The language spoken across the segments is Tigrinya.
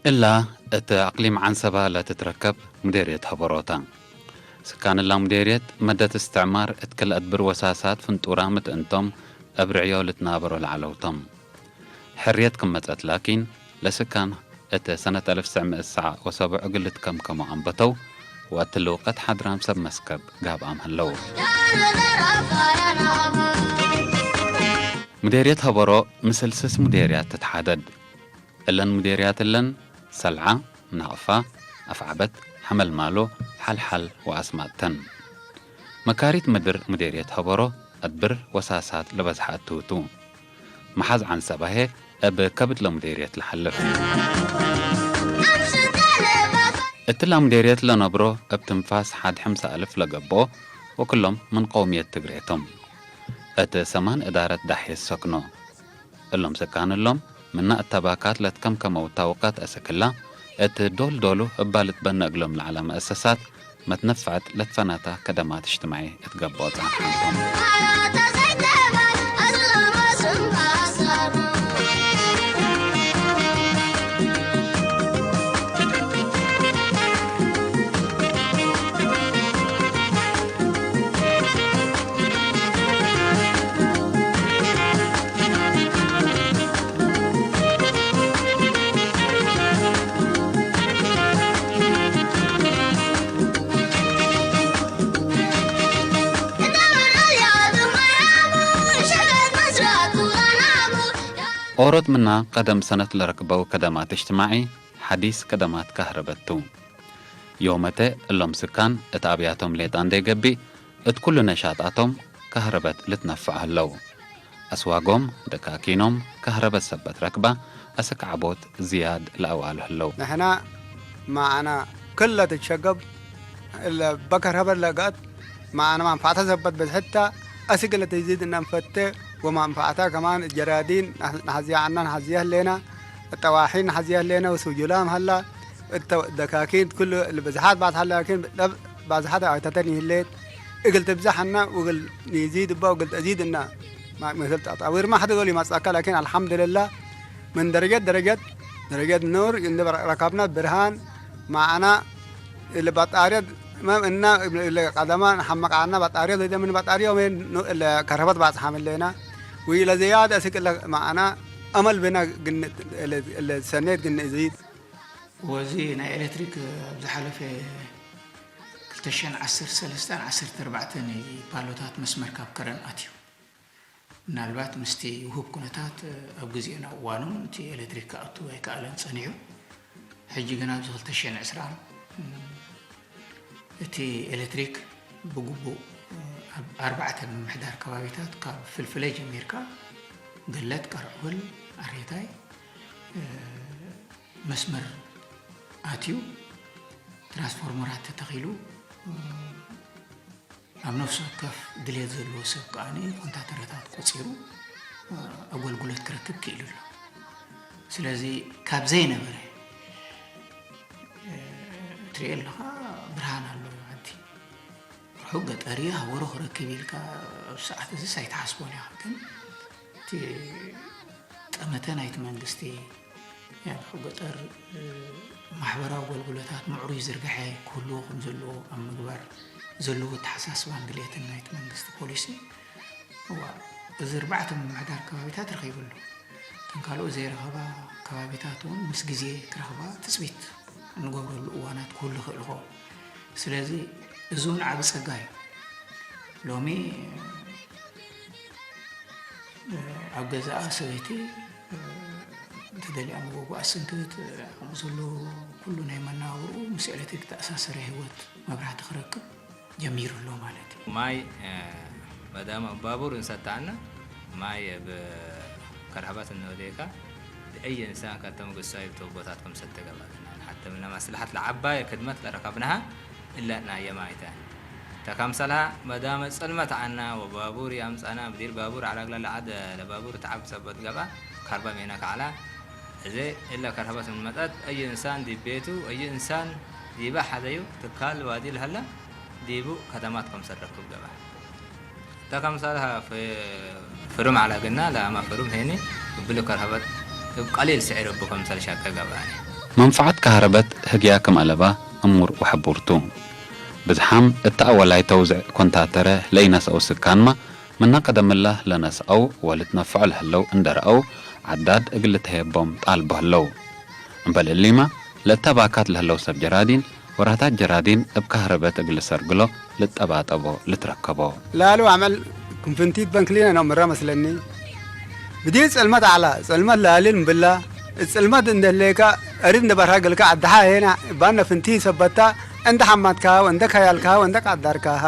እላ እት ኣቅሊም ዓንሰባ ለትትረከብ ሙዴርየት ሀበሮታ። ስካን እላ ሙዴርየት መደት እስትዕማር እት ክል አድብር ወሳሳት ፍንጡራ ምትእንቶም እብ ርዕዮ ልትናበሮ ለዐለውቶም። ሕርየት ክም መጸት ላኪን ለስካን እት ሰነት አልፍ ትስዕ ምእት ሰዓ ወሰቡዕ እግል ልትከምከሞ አንበተው ወእት ልውቀት ሓድራም ሰብ መስከብ ጋብኣም ህለው። ሙዴርየት ሀበሮ ምስል ስስ ሙዴርያት ትትሓደድ። እለን ሙዴርያት እለን ሰልዓ፣ ናቕፋ፣ አፍዓበት፣ ሐመልማሎ፣ ሐልሐል ወአስማጥ ተን። መካሪት ምድር ሙዴርየት ሀበሮ አድብር ወሳሳት ለበዝሐ እትውቱ። መሓዝ ዓንሰባሄ እብ ከብድ ለሙዴርየት ለሐልፍ። እትላ ሙዴርየት ለነብሮ እብ ትንፋስ ሐድ ሕምሳ አልፍ ለገብኦ ወክሎም ምን ቀውምየት ትግሬ ቶም። እት ሰማን እዳረት ዳሕየት ሰክኖ። እሎም ስካን እሎም፣ ምና እተባካት ለትከምከመው ታውቀት አስክላ፣ እት ዶል ዶሉ እባ ልትበነ እግሎም ለዐለ መእሰሳት መትነፈዕት ለትፈናታ ከደማት እጅትማዒ እት ገብኦ ጸንሐንቶም። ኦሮት ምና ቀደም ሰነት ለረክበው ከደማት እጅትማዒ ሐዲስ ከደማት ካህረበት ቱ። ዮመተ እሎም ስካን እት አብያቶም ሌጣ እንዴ ገብእ፣ እት ኩሉ ነሻጣቶም ካህረበት ልትነፈዕ ህለው። አስዋጎም ደካኪኖም ካህረበት ሰበት ረክባ፣ አስክ ዐቦት ዝያድ ለአዋሉ ህለው። ንሕና መዓና ክለ ትሸገብ እለ በከርሀበት ለገአት መዓና ማንፋዕታ ሰበት በዝሕታ አስክ ለትዚድ እናንፈተ ወማንፋዕታ ከማን ጀራዲን ናሕዝያ ዐና ናሕዝያ ህሌና፣ ጠዋሒን ናሕዝያ ህሌና ወሱጁላም ሀላ፣ እተ ደካኪን ኩሉ ብዝሓት ባዝሓት ላኪን ለብ ባዝሓት ኣይተተን ይህሌት እግል ትብዛሕ እና ወግል ይዚድ እባ ወግል ተዚድ እና ማ-፣ መሰል ተጣዊር ማሕደ ዶል ይመጻካ ላኪን አልሐምዱልላህ ምን ደረጀት ደረጀት ደረጀት ኑር እንደ ረካብና ብርሃን ማዕና እለ ባጣሪያ መም እና እለ ቀደማ ሐመቃና ባጣሪያ ዘይደ ምን ባጣሪያ ወመን እለ ከረበት ባጽሓም ሌና ወይለ ዝያደ እስክ እለ ማዕና አመል ብና ግን እለ፣ እለ ሰኔት ግን እዚድ ወዚ ናይ ኤሌክትሪክ ኣብ ዝሓለፈ ክልተ ሽሕን ዓሰርተ ሰለስተን ዓሰርተ ኣርባዕተን እዩ ፓሎታት መስመር ካብ ከረን ኣትዩ። ምናልባት ምስቲ ውሁብ ኩነታት ኣብ ግዜኡን ኣብ እዋኑን እቲ ኤሌክትሪክ ክኣቱ ኣይከኣለን ጸኒሑ። ሕጂ ግን ኣብዚ ክልተ ሽሕን ዕስራን እቲ ኤሌክትሪክ ብግቡእ ኣብ ኣርባዕተ ምምሕዳር ከባቢታት ካብ ፍልፍለ ጀሚርካ ገለት፣ ቀርዕወል፣ ኣሬታይ መስመር ኣትዩ፣ ትራንስፎርመራት ተተኺሉ፣ ኣብ ነፍሲ ወከፍ ድሌት ዘለዎ ሰብ ከኣ ኮንታተረታት ቆጺሩ ኣገልግሎት ክረክብ ክኢሉ ኣሎ። ስለዚ ካብ ዘይነበረ ትሪኦ ኣለኻ፣ ብርሃን ኣሎ ዓዲ። ርሑቕ ገጠር እዩ፣ ሃወሮ ክረክብ ኢልካ ኣብ ሰዓት እዚስ ኣይትሓስቦን ኢኻ። ግን እቲ ጠመተ ናይቲ መንግስቲ፣ ርሑቕ ገጠር፣ እ፣ ማሕበራዊ ኣገልግሎታት ምዕሩይ ዝርግሐ ክህልዎ ከም ዘለዎ ኣብ ምግባር ዘለዎ ኣተሓሳስባን ድሌትን ናይቲ መንግስቲ ፖሊሲ፣ እዋ፣ እዚ ኣርባዕተ ምምሕዳር ከባቢታት ረኺቡ ኣሎ። እተን ካልኦት ዘይረኸባ ከባቢታት እውን ምስ ግዜ ክረኽባ ትጽቢት እንገብረሉ እዋናት ክህሉ ይኽእል ይኸውን። ስለዚ እዚ እውን ዓቢ ጸጋ እዩ። ሎሚ፣ እ፣ ኣብ ገዛኣ ሰበይቲ፣ እ፣ እንተደልያ መጎጎኣ ስንክት፣ እ፣ ከምኡ ዘሎ ኩሉ ናይ መነባብርኡ ምስ ኤሌክትሪክ ተኣሳሰረ ህይወት መብራህቲ ክረክብ ጀሚሩ ኣሎ ማለት እዩ። ማይ፣ እ፣ መዳም ባቡር እንሰታና ማይ ብ ከርሀባት እንወደካ ብአይ እንሳን ከተም ግሳይ ብተቦታት ከም ሰተገባልና ሓተምና ማስለሓት ለዓባይ ክድመት ለረከብናሃ እለና የማይታ ተከምሰልሃ መዳመ ጽልመት ዓና ወባቡር ያምጻና ብዲር ባቡር ዓላግላ ለዓደ ለባቡር ተዓብ ሰበት ገባ ከርበ ሜና ከዓላ እዜ እለ ከርሀበት ምን መጠት አይ እንሳን ዲብ ቤቱ አይ እንሳን ዲበ ሐዘዩ ትካል ዋዲ ለሀለ ዲቡ ከተማት ከምሰል ረክብ ገባ። እተ ከምሰል ሀ-፣ ፍ-፣ ፍሩም ዐለ ግና ለአመ ፍሩም ሄኒ እብሉ ከርሀበት እብ ቀሊል ስዕር እቡ ከምሰል ሸቀ ገብአኒ። መንፈዓት ካህረበት ህግያ ክም ኣለባ እሙር ወሐቡርቱ። ብዝሓም እታ ኣወላይ ተውዝዕ ኮንታተረ ለኢነስአው ስካንማ፣ ምና ቀደምላ ለነስአው ወልትነፍዖ ለህለው እንደረአው፣ ዓዳድ እግል ልትሀየቦም ጣልቦ ህለው። እምበል እሊማ፣ ለእተባካት ለህለው ሰብ ጀራዲን፣ ወራታት ጀራዲን እብ ካህረበት እግል ሰርግሎ ልጠባጠቦ ልትረከቦ። ላሉ አመል ክንፍንቲት በንክሊነ ነው ምራ መስለኒ። ብዲ ጽልመት አላ፣ ጽልመት ላሊል እምብላ፣ ጽልመት እንደሌካ፣ እሪ እንደ በርሃ ገልካ አድሃ ሄና፣ ባነ ፍንቲ ሰበታ፣ እንደ ሐማትካ፣ ወእንደ ከያልካ፣ ወእንደ ቃዳርካሃ፣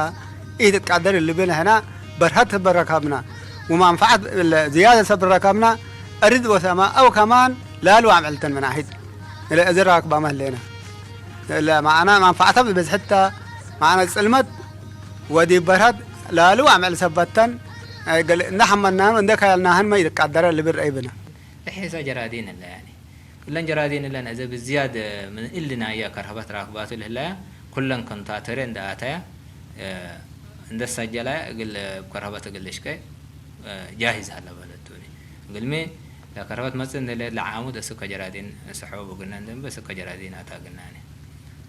ኢትትቃደር ልብል ሄና፣ በርሃት በረካብና፣ ወማንፈዓት ዝያደ ሰብ ረካብና፣ እሪ ወሰማ፣ አው ከማን ላሉ አምዕልተን መናሂት፣ እለ እዝራክ ባመህሌና። ለማዕና ማንፋዕታ ብበዝሕታ ማዕና ጽልመት ወዲ በርሃት ላሉ አምዕል ሰበተን፣ ገለ እንደ ሐመናን እንደ ካያልናህን መ ይቃደረ ልብል ረይብና። ለሐሳ ጀራዲን እለ ያኒ። ኩለን ጀራዲን እለን እዘ ብዝያድ ምን እሊ ናያ ከርሀበት ራክባቱ ልህላያ፣ ኩለን ኮንታተሬ እንደ አታያ፣ እንደ ሰጀላያ እግል ከርሀበት እግል ልሽቀ ጃሂዝ ሀለ በለቱኒ። እግልሚ ለከርሀበት መጽእ እንደ ለዓሙድ እስከ ጀራዲን ሰሖ ብግና እንደ እስ ከጀራዲን አታ ግናኒ።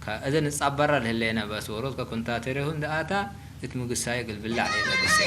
ከእዘ ንጻበራ ለህሌነ በስ ወሮት ከኩንታተሬሁ እንደ አታ እት ምግሳይ እግል ብላዕ ለይቀድስ።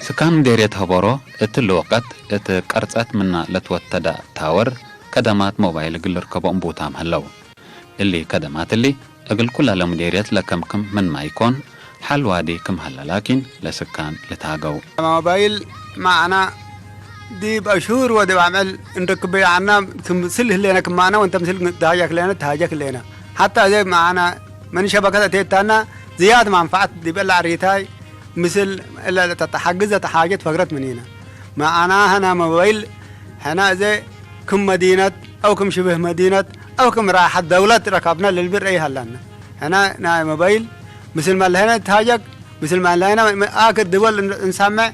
ስካን ምዴርየት ሀበሮ እት ልወቀት እት ቀርጸት ምና ለትወተዳ ታወር ከደማት ሞባይል እግል ልርከቦ እምቡታም ሀለው። እሊ ከደማት እሊ እግል ኩላ ለምዴርየት ለከምክም ምንማ ኢኮን፣ ሐል ዋዲ ክም ሀለ ላኪን ለስካን ልትሃገው። ሞባይል መዓና ዲብ አሽሁር ወዲብ አምዕል እንርክብ የዐና ክምስል ህሌነ ክማና ወንተ ምስል ተሃጀክ ሌነ ተሃጀክ ሌነ። ሐታ እዘ መዓና ምን ሸበከት አቴታና ዝያድ ማንፈዓት ዲብ እለ ዕሪታይ ምስል እለ ተተሓግዝ ተሓጀት ፈግረት ምኒነ። መዓና ሀና ሞባይል ሐና እዘ ክም መዲነት አው ክም ሽብህ መዲነት አው ክም ራሐት ደውለት ረካብና ልልብል ረአይ ሀላና። ሐና ናይ ሞባይል ምስል መለሀነ ተሃጀክ ምስል መለሀነ አክር ድወል እንሳምዕ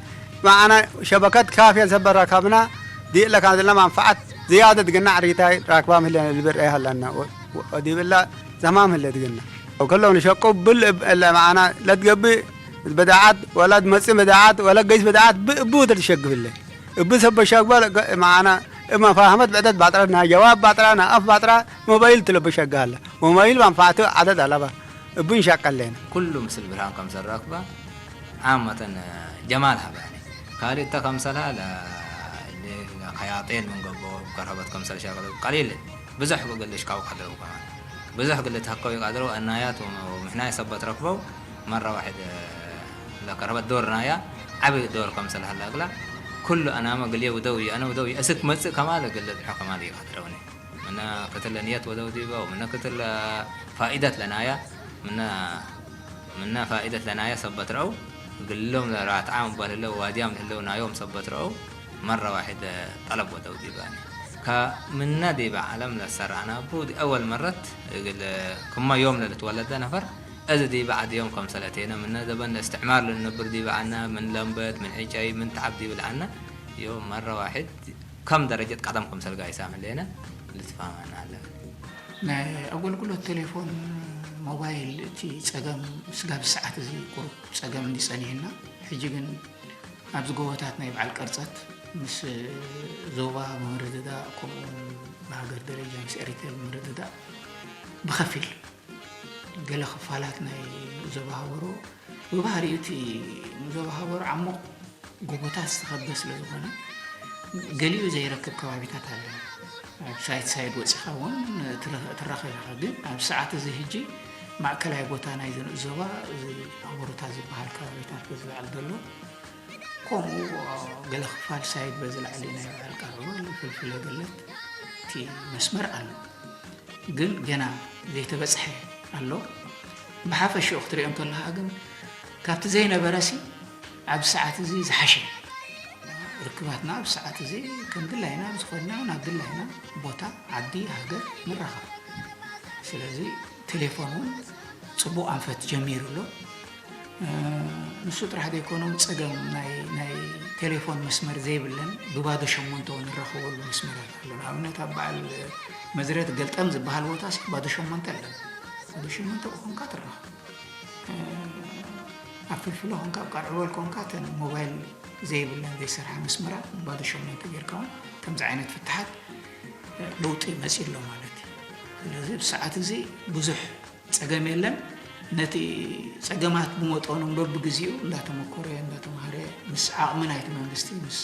መዓና ሸበከት ካፍየን ሰበር ረካብና ዲእለ ካን ዝለ ማንፈዓት ዝያደት ግና ዕሪታይ ራክባ ምህለነ ልብል ረአይ ሀላና። ወ-፣ ወ-፣ ዲብላ ዘማም ህለ ድግና። ወከለው ንሸቁ ብል እብ-፣ እለ መዓና ለትገብእ በዳዓት ወላ ትመጽእ በዳዓት ወላ ገይስ በዳዓት ብ-፣ እቡ ተትሸግብለ። እብ ሰብ በሻግባ ለገ-፣ መዓና እብ መፋህመት ብዕደት ባጥራና ጀዋብ ባጥራና አፍ ባጥራ ሞባይል ትለበሸጋለ። ሞባይል ማንፋዕቱ ዓደት አለባ። እቡ እንሻቀሌና። ኩሉ ምስል ብርሃን ከምሰል ረክባ ዓመተን ጀማል ሀባኒ። ካልእተ ከምሰልሃ ለ-፣ ለ-፣ ከያጤን ምን ገቦ ከርሀበት ከምሰል ሻቅሎ ቀሊል ብዙሕ ግልሽ ካው ቀድረው ከማን። ብዙሕ ግል ተከው ይቀድረው አናያት ወ-፣ ወምሕናይ ሰበት ረክበው መራ ዋሕድ ለከርሀበት ዶር ናያ ዓቢ ዶር ከምሰል ሀላ እግላ ኩሉ አናመ ግልየ ውደው እየ፣ አነ ውደው እየ፣ እስክ መጽእ ከማል ግል ድሖ ከማል ይቀድረውኒ። ምነ ክትለ ንየት ወደው ዲበ፣ ወምነ ክትለ ፋኢደት ለናያ፣ ምነ፣ ምነ ፋኢደት ለናያ ሰበት ረአው፣ ግሎም ለራትዓ ምባል ህለው፣ ዋድያም ለህለው ናዮም ሰበት ረአው፣ መረ ዋሒድ ጠለብ ወደው ዲበኒ። ከምነ ዲበ ዓለም ለሰራዕና፣ ቡ ዲ አወል መረት፣ እግል ክመ ዮም ለልትወለደ ነፈር፣ እዝ ዲበ ዓድ ዮም ከምሰል አቴነ፣ ምነ ዘበን እስትዕማር ልንነብር ዲበ ዐነ፣ ምን ለምበት፣ ምን ዕጨይ፣ ምን ተዓብ ዲብ ለዐነ፣ ዮም መረ ዋሒድ፣ ከም ደረጀት ቀደም ክምሰል ጋይሳም ህሌነ ልትፋህመና ኣለና። ናይ ኣገልግሎት ቴሌፎን ሞባይል እቲ ጸገም ስጋብ ሰዓት እዚ ቁሩብ ጸገም እንዲ ጸኒሕና፣ ሕጂ ግን ኣብዚ ጎቦታት ናይ በዓል ቀርጸት ምስ ዞባ ብምርድዳእ፣ ከምኡውን ብሃገር ደረጃ ምስ ኤሪትሬ ብምርድዳእ ብኸፊል ገለ ክፋላት ናይ ዞባ ሃበሮ፣ ብባህሪኡ እቲ ዞባ ሃበሮ ዓሞቕ ጎቦታት ዝተኸበ ስለ ዝኾነ፣ ገሊኡ ዘይረክብ ከባቢታት ኣሎ። ኣብ ሳይት ሳይድ ወጺኻ እውን ትረ-፣ ትራኸብ ኢኻ። ግን ኣብ ሰዓት እዚ ሕጂ ማእከላይ ቦታ ናይዚ ንኡስ ዞባ፣ እዚ ሃበሮታት ዝበሃል ከባቢታት በዚ ላዕሊ ዘሎ፣ ከምኡ ገለ ክፋል ሳይድ በዚ ላዕሊ ናይ በዓል ቀርዕቦ፣ ፍልፍለ ገለት እቲ መስመር ኣሎ። ግን ገና ዘይተበጽሐ ኣሎ። ብሓፈሽኡ ክትሪኦ እንከለኻ ግን ካብቲ ዘይነበረሲ ኣብዚ ሰዓት እዚ ዝሓሸ ርክባትና ኣብ ሰዓት እዚ ከም ድላይና ኣብ ዝኾንና እውን ኣብ ድላይና ቦታ፣ ዓዲ፣ ሃገር ንራኸብ። ስለዚ ቴሌፎን እውን ጽቡቕ ኣንፈት ጀሚሩ ኣሎ። እ፣ ንሱ ጥራሕ ዘይኮነ እውን ጸገም ናይ፣ ናይ ቴሌፎን መስመር ዘይብለን ብባዶ ሸሞንተ እውን ንራኸበሉ መስመራት ኣሎ። ንኣብነት ኣብ በዓል መዝረት ገልጠም ዝበሃል ቦታ ሲ ባዶ ሸሞንተ ኣለን። ባዶ ሸሞንተ ብኾንካ ትራኸብ። እ፣ ኣብ ፍልፍሎ ኮንካ፣ ኣብ ቀርዕወል ኮንካ፣ እተን ሞባይል ዘይብለን ዘይሰርሓ መስመራት ባዶ ሸሞንተ ጌርካ እውን ከምዚ ዓይነት ፍትሓት፣ እ፣ ለውጢ መጺእ ኣሎ ማለት እዩ። ስለዚ ብሰዓት እዚ ብዙሕ ጸገም የለን። ነቲ ጸገማት ብመጠኑ በብግዜኡ እንዳተመኮረ፣ እንዳተማሃረ፣ ምስ ዓቕሚ ናይቲ መንግስቲ፣ ምስ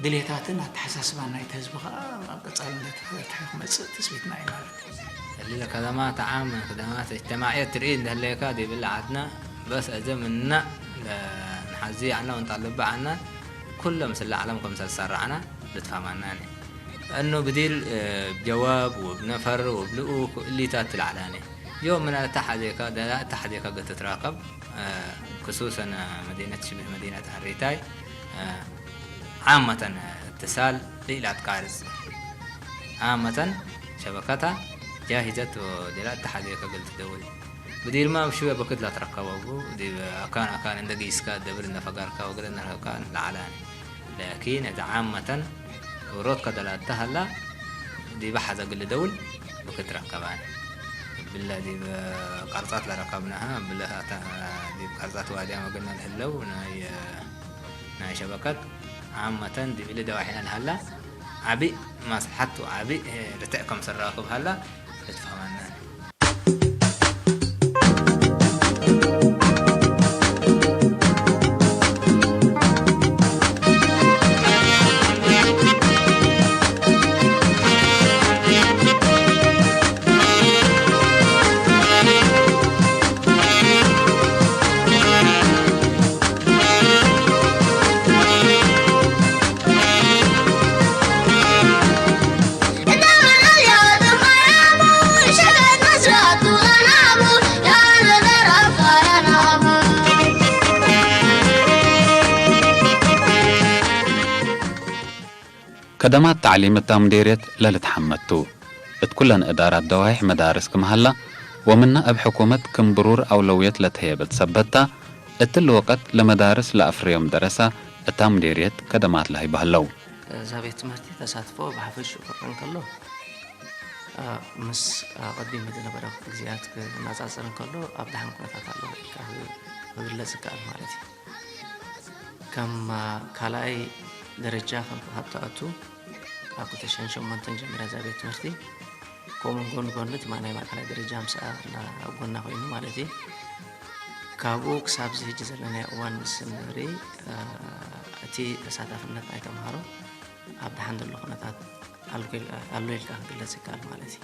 ድሌታትን ኣተሓሳስባን ናይቲ ህዝቢ ከኣ ኣብ ቀጻሊ እንዳተፈተሐ ክመጽእ ትጽቢትና እዩ ማለት እዩ። እሊ ለከተማ ተዓም ክደማት እጅተማዕየት ትርኢ እንደህለየካ ዲብል ዓድና በስ እዘ ምና ንሓዚ ዓና ወንጣ ለባ ዓና ኩሎም ስለ ዓለም ከም ሰልሳራዓና ልትፋማናኒ። እኑ ብዲል፣ እ፣ ብጀዋብ ወብነፈር ወብልኡ ክእሊታት ትልዓላኒ። ዮ ምና እታ ሓዜካ፣ ደላ እታ ሓዜካ ገትትራከብ፣ እ፣ ክሱሰን መዲነት ሽብህ መዲነት ኣሪታይ፣ እ፣ ዓመተን እትሳል ልኢላት ቃርጽ። ዓመተን ሸበከታ ጃሂዘት ወደላ እታ ሓዜካ ገልት ደውል። ብዲርማ ብሽበ በክት ላትረከበቡ፣ ዲብ ኣካን ኣካን እንደ ጊስካ ደብል እንደ ፈጋርካ ወገለ እንደ ረከብካ ለዓላኒ። ላኪን እዛ ዓመተን ሮት ከደላታ ሀላ ዲበ ሓዘ ግል ደውል ብክት ረከባኒ። ብለ ዲብ ቀርጻት ለረከብናሃ፣ ብለ ኣታ ዲብ ቀርጻት ዋድያ መገና ለህለው ናይ፣ ናይ ሸበከት ዓመተን ዲብ እሊ ደዋሒና ለሀላ ዓቢ ማስልሓት ወዓቢ ርትዕ ከም ስራክብ ሀላ ልትፋማና። ከደማት ተዕሊም እታ ሙዴርየት ለልትሓመቱ እት ኩለን እዳራት ደዋሂሕ መዳርስ ክም ሀላ፣ ወምና እብ ሕኩመት ክም ብሩር አውለውየት ለተህየበት ሰበትታ፣ እትሊ ወቀት ለመዳርስ ለአፍረዮም ደረሳ እታ ሙዴርየት ከደማት ለሀይቡ ሀለው። እዛ ቤት ትምህርቲ ተሳትፎ ብሓፈሽኡ ክረአ እንከሎ፣ አ፣ ምስ ኣቐዲሙ ዝነበረ ግዜያት ክነጻጸር እንከሎ፣ ኣብ ደሓን ኩነታት ኣሎ ኢልካ ክግለጽ ይከኣል ማለት እዩ። ከም፣ አ፣ ካልኣይ ደረጃ ከም ካብ ትኣቱ፣ ካብ ክልተ ሽሕን ሸሞንተን ጀሚራ እዛ ቤት ትምህርቲ፣ ከምኡ ጎኒ ጎኒ እቲ ናይ ማእከላይ ደረጃ ምስኣ እንዳ ኣብ ጎና ኮይኑ ማለት እዩ። ካብኡ ክሳብ እዚ ሕጂ ዘለናዮ እዋን ምስ ንርኢ፣ እ፣ እቲ ተሳታፍነት ናይ ተምሃሮ ኣብ ደሓን ዘሎ ኩነታት ኣሎ ኢል-፣ ኣሎ ኢልካ ክግለጽ ይከኣል ማለት እዩ።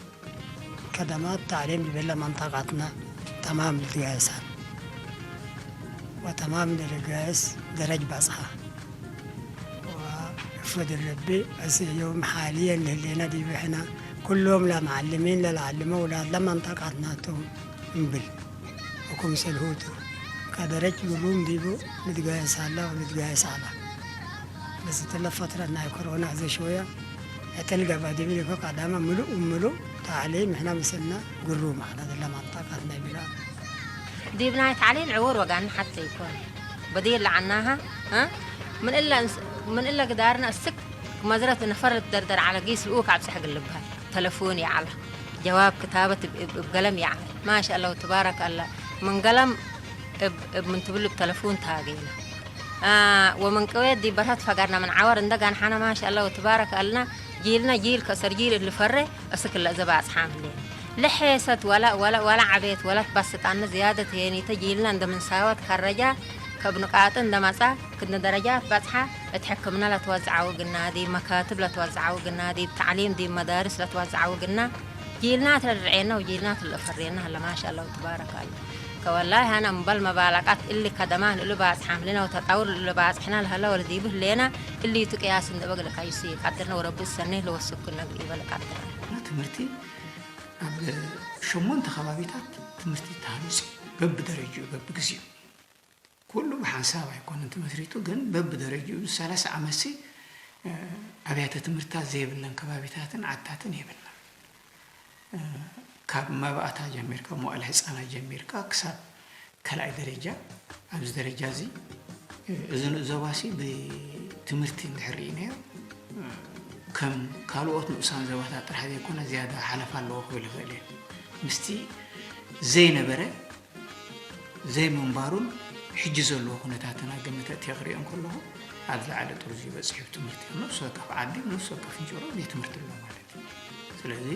ከደማት ታዕሊም ዝብለ መንጠቃትና ተማም ልትጋየሳል። ወተማም ልትጋየስ ደረጅ በጽሓ። ወእፎ ድረቢ፣ በስ ዮም ሓልየን ልህሌና ዲብ ሕና፣ ኩሎም ለመዓልሚን ለለዓልመ ውላድ ለመንጠቃትናቶም እምብል። ወክምሰልሁቱ፣ ከደረጅ ግሩም ዲቡ ልትጋየስ አላ ወልትጋየስ አላ። በስ እትለ ፈትረት ናይ ኮሮና እዘ ሾየ፣ ዕጥል ገባ ዲብል እኮ ቀዳመ ምሉእ ምሉእ ታዕሊም ሕና ምስልና ግሩም አላ ለመንጠቃትና ይብላ። ዲብ ናይ ታዕሊም ዕውር ወጋኒ ሓተ ይኮን። በዲር ለዓናሃ፣ እ? ምን እለ እንስ-፣ ምን እለ ግዳርና እስክ መዝረት ነፈር ልትደርደር ዓለ ጊስ ልኡክ ኣብጽሕ ግልብሃል። ተለፉን ይዓላ። ጀዋብ ክታበት እብ፣ እብ፣ እብ ገለም ይዓል። ማሻአላ ወተባረከ አላ። ምን ገለም እብ፣ እብ ምን ትብሉ እብ ተለፉን ታገይና። አ፣ ወምን ቅዌት ዲብ በርሀት ፈጋርና ምን ዓወር እንደ ጋንሓና ማሻአላ ወተባረከ አልና። ጂልና ጂል ከእሰር ጂል ልፈሬ እስክ ለእዘ ባጽሓም ህሌን። ለሐየሰት ወላ፣ ወላ፣ ወላ ዐቤት ወላ ትባስጣነ ዝያደት ሄኒተ ጂልና እንደ ምንሳወት ከረጃ ከእብ ንቃጥ እንደ መጻ፣ ክንደ ደረጃት ባጽሓ፣ እት ሕክምና ለትወዝዓው ግና፣ ዲብ መካትብ ለትወዝዓው ግና፣ ዲብ ተዕሊም ዲብ መዳርስ ለትወዝዓው ግና፣ ጂልና እት ለድርዔና ወጂልና እት ለፈሬና ሀለ ማሻአላ ወትባረክ አላ። ከወላይ ሀነ እምበል መባለቃት እሊ ከደማን እሉ ባጽሓም ህሌና ወተጣውር እሉ ባጽሕና ለሀለ ወለዲብ ህሌና እሊ ቱ ቅያስ እንደ በግ ለካይሱ ይቃድርና ወረቢ ሰኔ ለወስኩ ነግ ኢበል ቃድር። ትምህርቲ ኣብ ሸሞንተ ከባቢታት ትምህርቲ ተሃኒጹ እዩ። በብደረጅኡ፣ በብግዚኡ። ኩሉ ብሓንሳብ ኣይኮነን ተመስሪቱ፣ ግን በብደረጅኡ ሰላሳ ዓመትሲ ኣብያተ ትምህርትታት ዘይብለን ከባቢታትን ዓድታትን የብልና። ካብ መባእታ ጀሚርካ፣ መዋእለ ህፃናት ጀሚርካ ክሳብ ካልኣይ ደረጃ፣ ኣብዚ ደረጃ እዚ፣ እዚ ንኡስ ዞባሲ ብትምህርቲ እንድሕር ርኢናዮ፣ ከም ካልኦት ንኡሳን ዞባታት ጥራሕ ዘይኮነ ዝያዳ ሓለፋ ኣለዎ ክብል ይኽእል እየ። ምስቲ ዘይነበረ ዘይምንባሩን ሕጂ ዘለዎ ኩነታትን ኣገመተእትየ ክሪኦ እንከለኹ፣ ኣብ ዝለዓለ ጥርዙ ይበፅሕ እዩ ትምህርቲ። ኣብ ነፍሲ ወከፍ ዓዲ፣ ኣብ ነፍሲ ወከፍ እንጀሮ ቤት ትምህርቲ ኣሎ ማለት እዩ። ስለዚ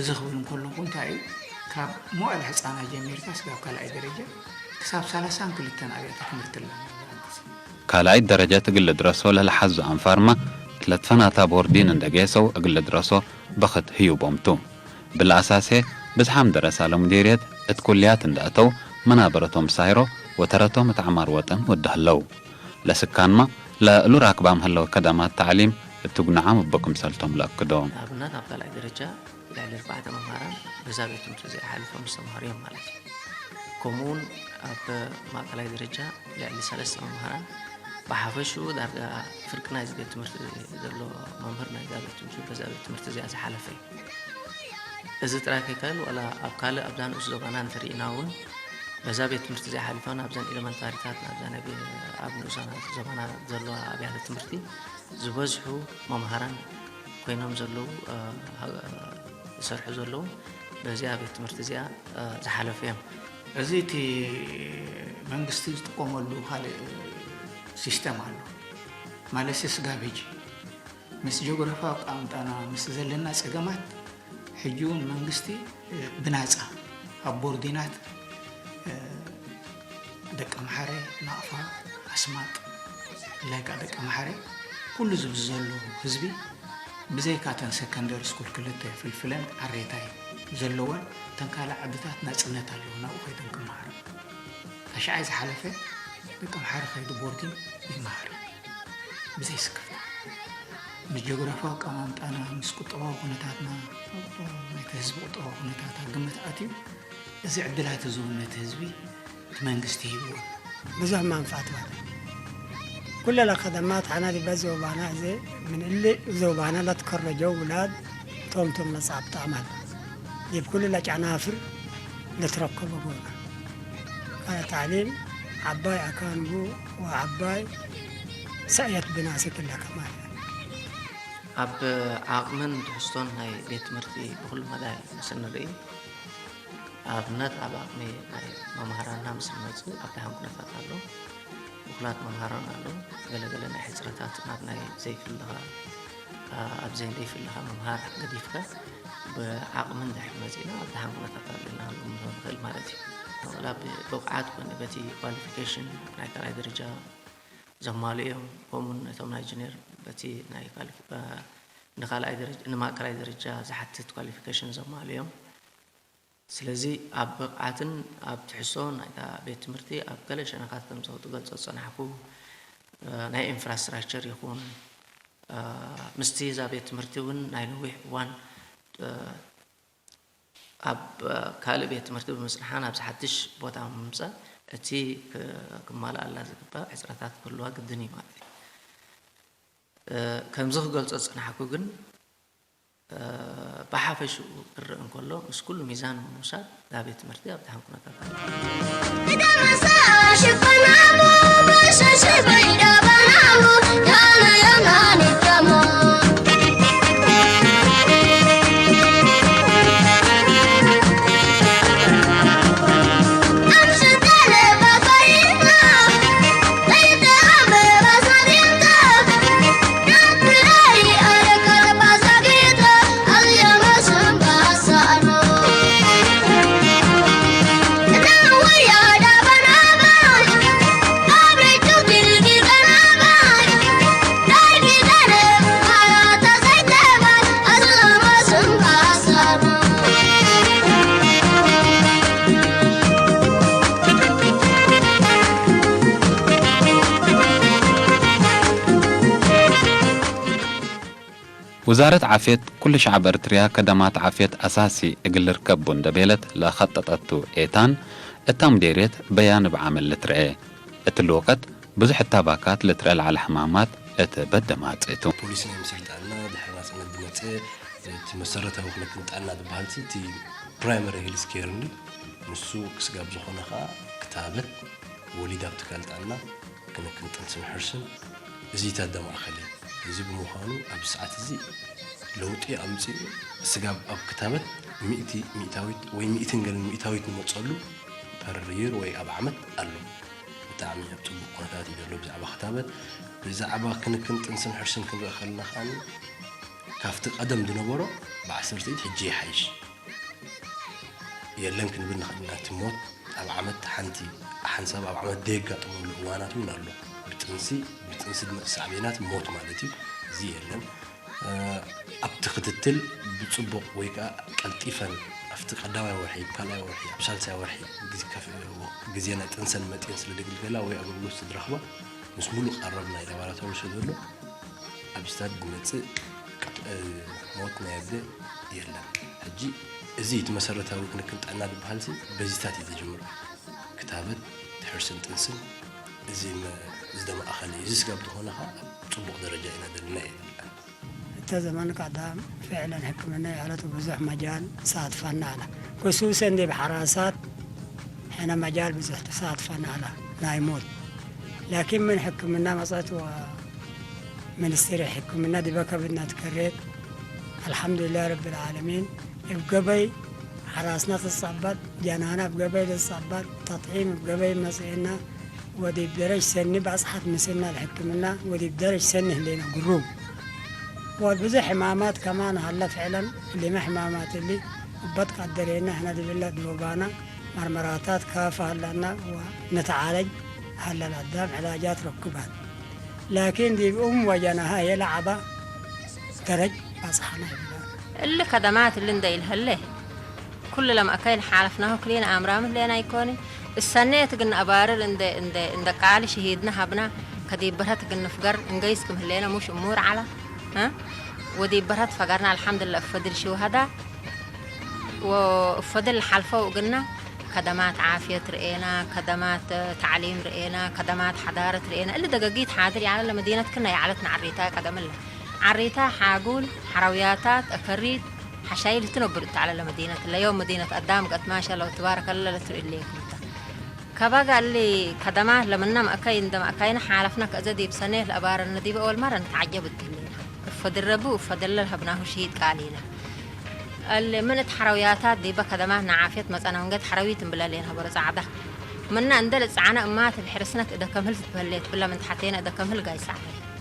እዚ ክብል እንከለኹ እንታይ እዩ፣ ካብ መዋእለ ህፃናት ጀሚርካ ስጋብ ካልኣይ ደረጃ ክሳብ ሰላሳን ክልተን ኣብያተ ትምህርቲ ኣለና። ካልኣይ ደረጃ ትግል ድረሶ ለልሓዙ ኣንፋርማ ለትፈናታ ቦርዲን እንደጌሰው እግል ድረሶ በኽት ህዩቦምቱ። ብለኣሳሴ ብዝሓም ደረሳ ለሙዲርየት እት ኩልያት እንደእተው መናበረቶም ሳይሮ ወተረቶም እት ዓማር ወጠን ወደህለው። ለስካንማ ለእሉ ራክባም ህለው ከደማት ተዕሊም እትጉንዓም እቦ ክምሰልቶም ለእክዶ። ኣብነት ኣብ ካልኣይ ደረጃ ልዕሊ ኣርባዕተ መምሃራን በዛ ቤት ትምህርቲ እዚኣ ሓሊፎም ዝተምሃሩ እዮም ማለት እዩ። ከምኡ እውን ኣብ ማእከላይ ደረጃ ልዕሊ ሰለስተ መምሃራን ብሓፈሽኡ ዳርጋ ፍርቂ ናይዚ ቤት ትምህርቲ ዘሎ መምህር ናይዛ ቤት ትምህርቲ በዛ ቤት ትምህርቲ እዚኣ ዝሓለፈ እዩ። እዚ ጥራይ ከይከኣል ዋላ ኣብ ካልእ ኣብዛ ንኡስ ዞባና እንተርኢና እውን በዛ ቤት ትምህርቲ እዚኣ ሓሊፋ ናብዘን ኤለመንታሪታት ናብዛ ናይ ኣብ ንኡሳና ዞባና ዘለዋ ኣብያተ ትምህርቲ ዝበዝሑ መምሃራን ኮይኖም ዘለዉ ዝሰርሑ ዘለዉ በዚኣ ቤት ትምህርቲ እዚኣ ዝሓለፉ እዮም። እዚ እቲ መንግስቲ ዝጥቀመሉ ካልእ ሲስተም ኣሎ። ማለትስ ጋቤጅ ምስ ጂኦግራፊያዊ ኣቀማምጣና ምስ ዘለና ጸገማት ሕጂ እውን መንግስቲ ብናጻ ኣብ ቦርዲናት ደቀምሓረ፣ ናቕፋ፣ ኣስማጥ፣ ብፍላይ ከዓ ደቀምሓረ ኩሉ ዝብዚ ዘሎ ህዝቢ ብዘይካ እተን ሰከንደሪ ስኩል ክልተ ፍልፍለን ዓሬታይ ዘለወን እተን ካልእ ዓድታት ናጽነት ኣለዎ ናብኡ ከይደን ክመሃራ። ታሽዓይ ዝሓለፈ ደቀምሓረ ከይዱ ቦርዲን ይመሃር እዩ ብዘይ ስክፍታ። ምስ ጀግራፋዊ ኣቀማምጣና፣ ምስ ቁጠባዊ ኩነታትና፣ ናይቲ ህዝቢ ቁጠባዊ ኩነታት ኣብ ግምት ኣትዩ እዚ ዕድላት እዚ እውን ነቲ ህዝቢ እቲ መንግስቲ ሂብዎ ኣሎ። ብዙሕ ማንፋዕት ማለት ኩለላ ከደማት ሓና ዲበ ዘውባና እዚ ምን እሊ ዘውባና ለትከረጀው ውላድ ቶም ቶም መጻብጣ ማለት ዲብ ኩሉ ለጨናፍር ለትረከበ ጎና ካለ ታዕሊም ዓባይ ኣካንቡ ወዓባይ ሰእየት ብናስክ ለከ ማለት። ኣብ ዓቕምን ትሕዝቶን ናይ ቤት ትምህርቲ ብኹሉ መዳይ ምስ እንርኢ ኣብነት ኣብ ዓቕሚ ናይ መምሃራንና ምስ ንመጽእ ኣብ ደሓን ኩነታት ኣሎ። እኹላት መምሃራን ኣለዉ። ገለ ገለ ናይ ሕጽረታት ናብ ናይ ዘይፍልኻ ኣብ ዘይንደይፍልኻ ምምሃር ገዲፍካ ብዓቕሚ እንድሕር መጺእና ኣብ ደሓን ኩነታት ኣለና ክንብል ንኽእል ማለት እዩ። ዋላ ብብቕዓት ኮነ በቲ ኳሊፊኬሽን ናይ ካልኣይ ደረጃ ዘማልኡ እዮም። ከምኡውን እቶም ናይ ጁኒየር በቲ ናይ ንኻልኣይ ደረጃ ንማእከላይ ደረጃ ዝሓትት ኳሊፊኬሽን ዘማልኡ እዮም። ስለዚ ኣብ ብቕዓትን ኣብ ትሕዝቶን ናይታ ቤት ትምህርቲ ኣብ ገለ ሸነኻት ከምዚ ክትገልጾ ዝጸናሕኩ ናይ ኢንፍራስትራክቸር ይኹን ምስቲ እዛ ቤት ትምህርቲ እውን ናይ ነዊሕ እዋን ኣብ ካልእ ቤት ትምህርቲ ብምጽንሓ ናብዚ ሓድሽ ቦታ ምምጻእ እቲ ክማልኣላ ዝግባእ ሕጽረታት ክህልዋ ግድን እዩ ማለት እዩ። ከምዚ ክገልጾ ዝጸናሕኩ ግን ብሓፈሽኡ ክረእ እንከሎ ምስ ኩሉ ሚዛን ብምውሳድ እዛ ቤት ትምህርቲ ኣብ ደሓን ኩነታት ኣላ። ውዛረት ዓፍየት ኩሉ ሸዕብ እርትርያ ከደማት ዓፍየት ኣሳሲ እግል ርከቡ እንደ ቤለት ለኸጠጠቱ ኤታን፣ እታ ሙዴርየት በያ ንብዓመል ልትርኤ። እቲ ልወቀት ብዙሕ እታባካት ልትርኤ ለዓለ ሕማማት እት በደማጽእቱ። ፖሊሲ ናይ ምስልጣንና ድሕሪ ናጽነት ዝመጸ እቲ መሰረታዊ ክንክን ጥዕና ዝበሃል እቲ ፕራይመሪ ሄልስ ኬር እንዲ ንሱ ክስጋብ ዝኾነ ከዓ ክታበት ወሊድ ኣብ ትካል ጥዕና ክንክን ጥንስን ሕርስን እዚ ተደማእኸለ። እዚ ብምዃኑ ኣብዚ ሰዓት እዚ ለውጢ ኣምፂኡ ስጋብ ኣብ ክታበት ሚእቲ ሚእታዊት ወይ ሚእትን ገለን ሚእታዊት ንመፀሉ ፐር ይር ወይ ኣብ ዓመት ኣሎ። ብጣዕሚ ኣብ ፅቡቅ ኩነታት እዩ ዘሎ ብዛዕባ ክታበት። ብዛዕባ ክንክን ጥንስን ሕርስን ክንርኢ ከለና ከዓ ካብቲ ቀደም ዝነበሮ ብዓሰርተ ኢድ ሕጂ ይሓይሽ። የለን ክንብል ንኽእል ኢና። እቲ ሞት ኣብ ዓመት ሓንቲ ሓንሳብ ኣብ ዓመት ዘየጋጥመሉ እዋናት እውን ኣሎ። ብጥንሲ ብጥንሲ ዝመፅእ ሳዕቤናት ሞት ማለት እዩ። እዚ የለን። ኣብቲ ክትትል ብፅቡቕ ወይ ከዓ ቀልጢፈን ኣብቲ ቀዳማይ ወርሒ፣ ካልኣይ ወርሒ፣ ኣብ ሳልሳይ ወርሒ ግዜ ናይ ጥንሰን መጤን ስለ ዘግልገላ ወይ ኣገልግሎት ስለ ዝረኽባ ምስ ሙሉእ ቀረብ ናይ ላባራቶሪ ስለ ዘሎ ኣብ ስታድ ዝመፅእ ሞት ናይ ኣደ የለን። ሕጂ እዚ እቲ መሰረታዊ ክንክን ጥዕና ዝበሃል ሲ በዚታት እዩ ዝጅምር። ክታበት፣ ሕርስን ጥንስን እዚ ዝደማእኸለ እዩ። እዚ ስጋብ ዝኾነ ከዓ ኣብ ፅቡቕ ደረጃ ኢና ዘለና እየ ዝብል። እተ ዘመን ቀዳም ፍዕለን ሕክምና ያለቱ ብዙሕ መጃል ሳትፋና ኣላ ክሱሰን ዲብ ሓራሳት ሕነ መጃል ብዙሕ ተሳትፋና ኣላ ናይ ሞት ላኪን ምን ሕክምና መጸት ወ ምንስትሪ ሕክምና ዲበ ከብድና ትከሬት ኣልሓምዱሊላህ ረብል ዓለሚን እብ ገበይ ሓራስና ትጸበጥ ጀናና እብ ገበይ ልጸበጥ ተጥዒም እብ ገበይ መጽኤና ወዲብ ደረጅ ሰኒ ባጽሓት ምስና ለሕክምና ወዲብ ደረጅ ሰኒ ህሌና ግሩም ወብዙሕ ሕማማት ከማን ሃለ ፍዕለን ህሌመ ሕማማት እሊ እበት ቀደሬና ህነ ድብለ ድወባና መርመራታት ካፍ ሃለና ወነተዓለጅ ሃለል ኣዳም ዕላጃት ረክባን ላኪን ዲብ እም ወጀናሃ የለ ዓባ ደረጅ ባጽሓና ይብላ። እሊ ከደማት እሊ እንደ ኢልሀለ ኩሉ ለማእከይ ለሓለፍናሁ ክሊነ ኣምራምት ሌና ኣይኮኒ። እሰኔት ግን ኣባርር እንደ እንደ እንደ ቃሊ ሽሂድና ሀብና ከዲበርሀት ግን ንፍገር እንገይስ ክም ህሌነ ሙሽ እሙር ዐላ እ ወዲበርሀት ፈገርና ኣልሐምድለ እፈድል ሽውሀዳ ወእፈድል ለሓልፈው እግና ከደማት ዓፍየት ርኤና፣ ከደማት ተዕሊም ርኤና፣ ከደማት ሐዳረት ርኤና። እሊ ደገጊት ሓድር ያለ ለመዲነት ክና የዓለት ነዓሪታ ቀደምለ ዓሪታ ሓጉል፣ ሐራውያታት፣ እከሪት፣ ሓሻይል ትነብር እታ ዓለለ መዲነት ለዮም መዲነት ኣዳም ቀት ማሻላ ወትባረከላ ለትርእሌ ኩልታ ከባጋ እሊ ከደማ ለምና ማእካይ እንደ ማእካይና ሓለፍና ከእዘ ዲብ ሰኔት ለአባረነ ዲበ ኦልማረ ንተዓጀብ እትህሌና እፈድረቡ እፈደለ ለሀብናሁ ሽሂድ ቃሊና እሊ ምን እት ሐረውያታት ዲበ ከደማ ነዓፍየት መጸና ወንገት ሐረዊት እንብለ ሌና በረ ጸዕዳ ምና እንደ ልጸዓና እማት ብሕርስነት እደ ከምህል ትትበሌት ብላ ምን ተሓቴና እደ ከምህል ጋይሳዕ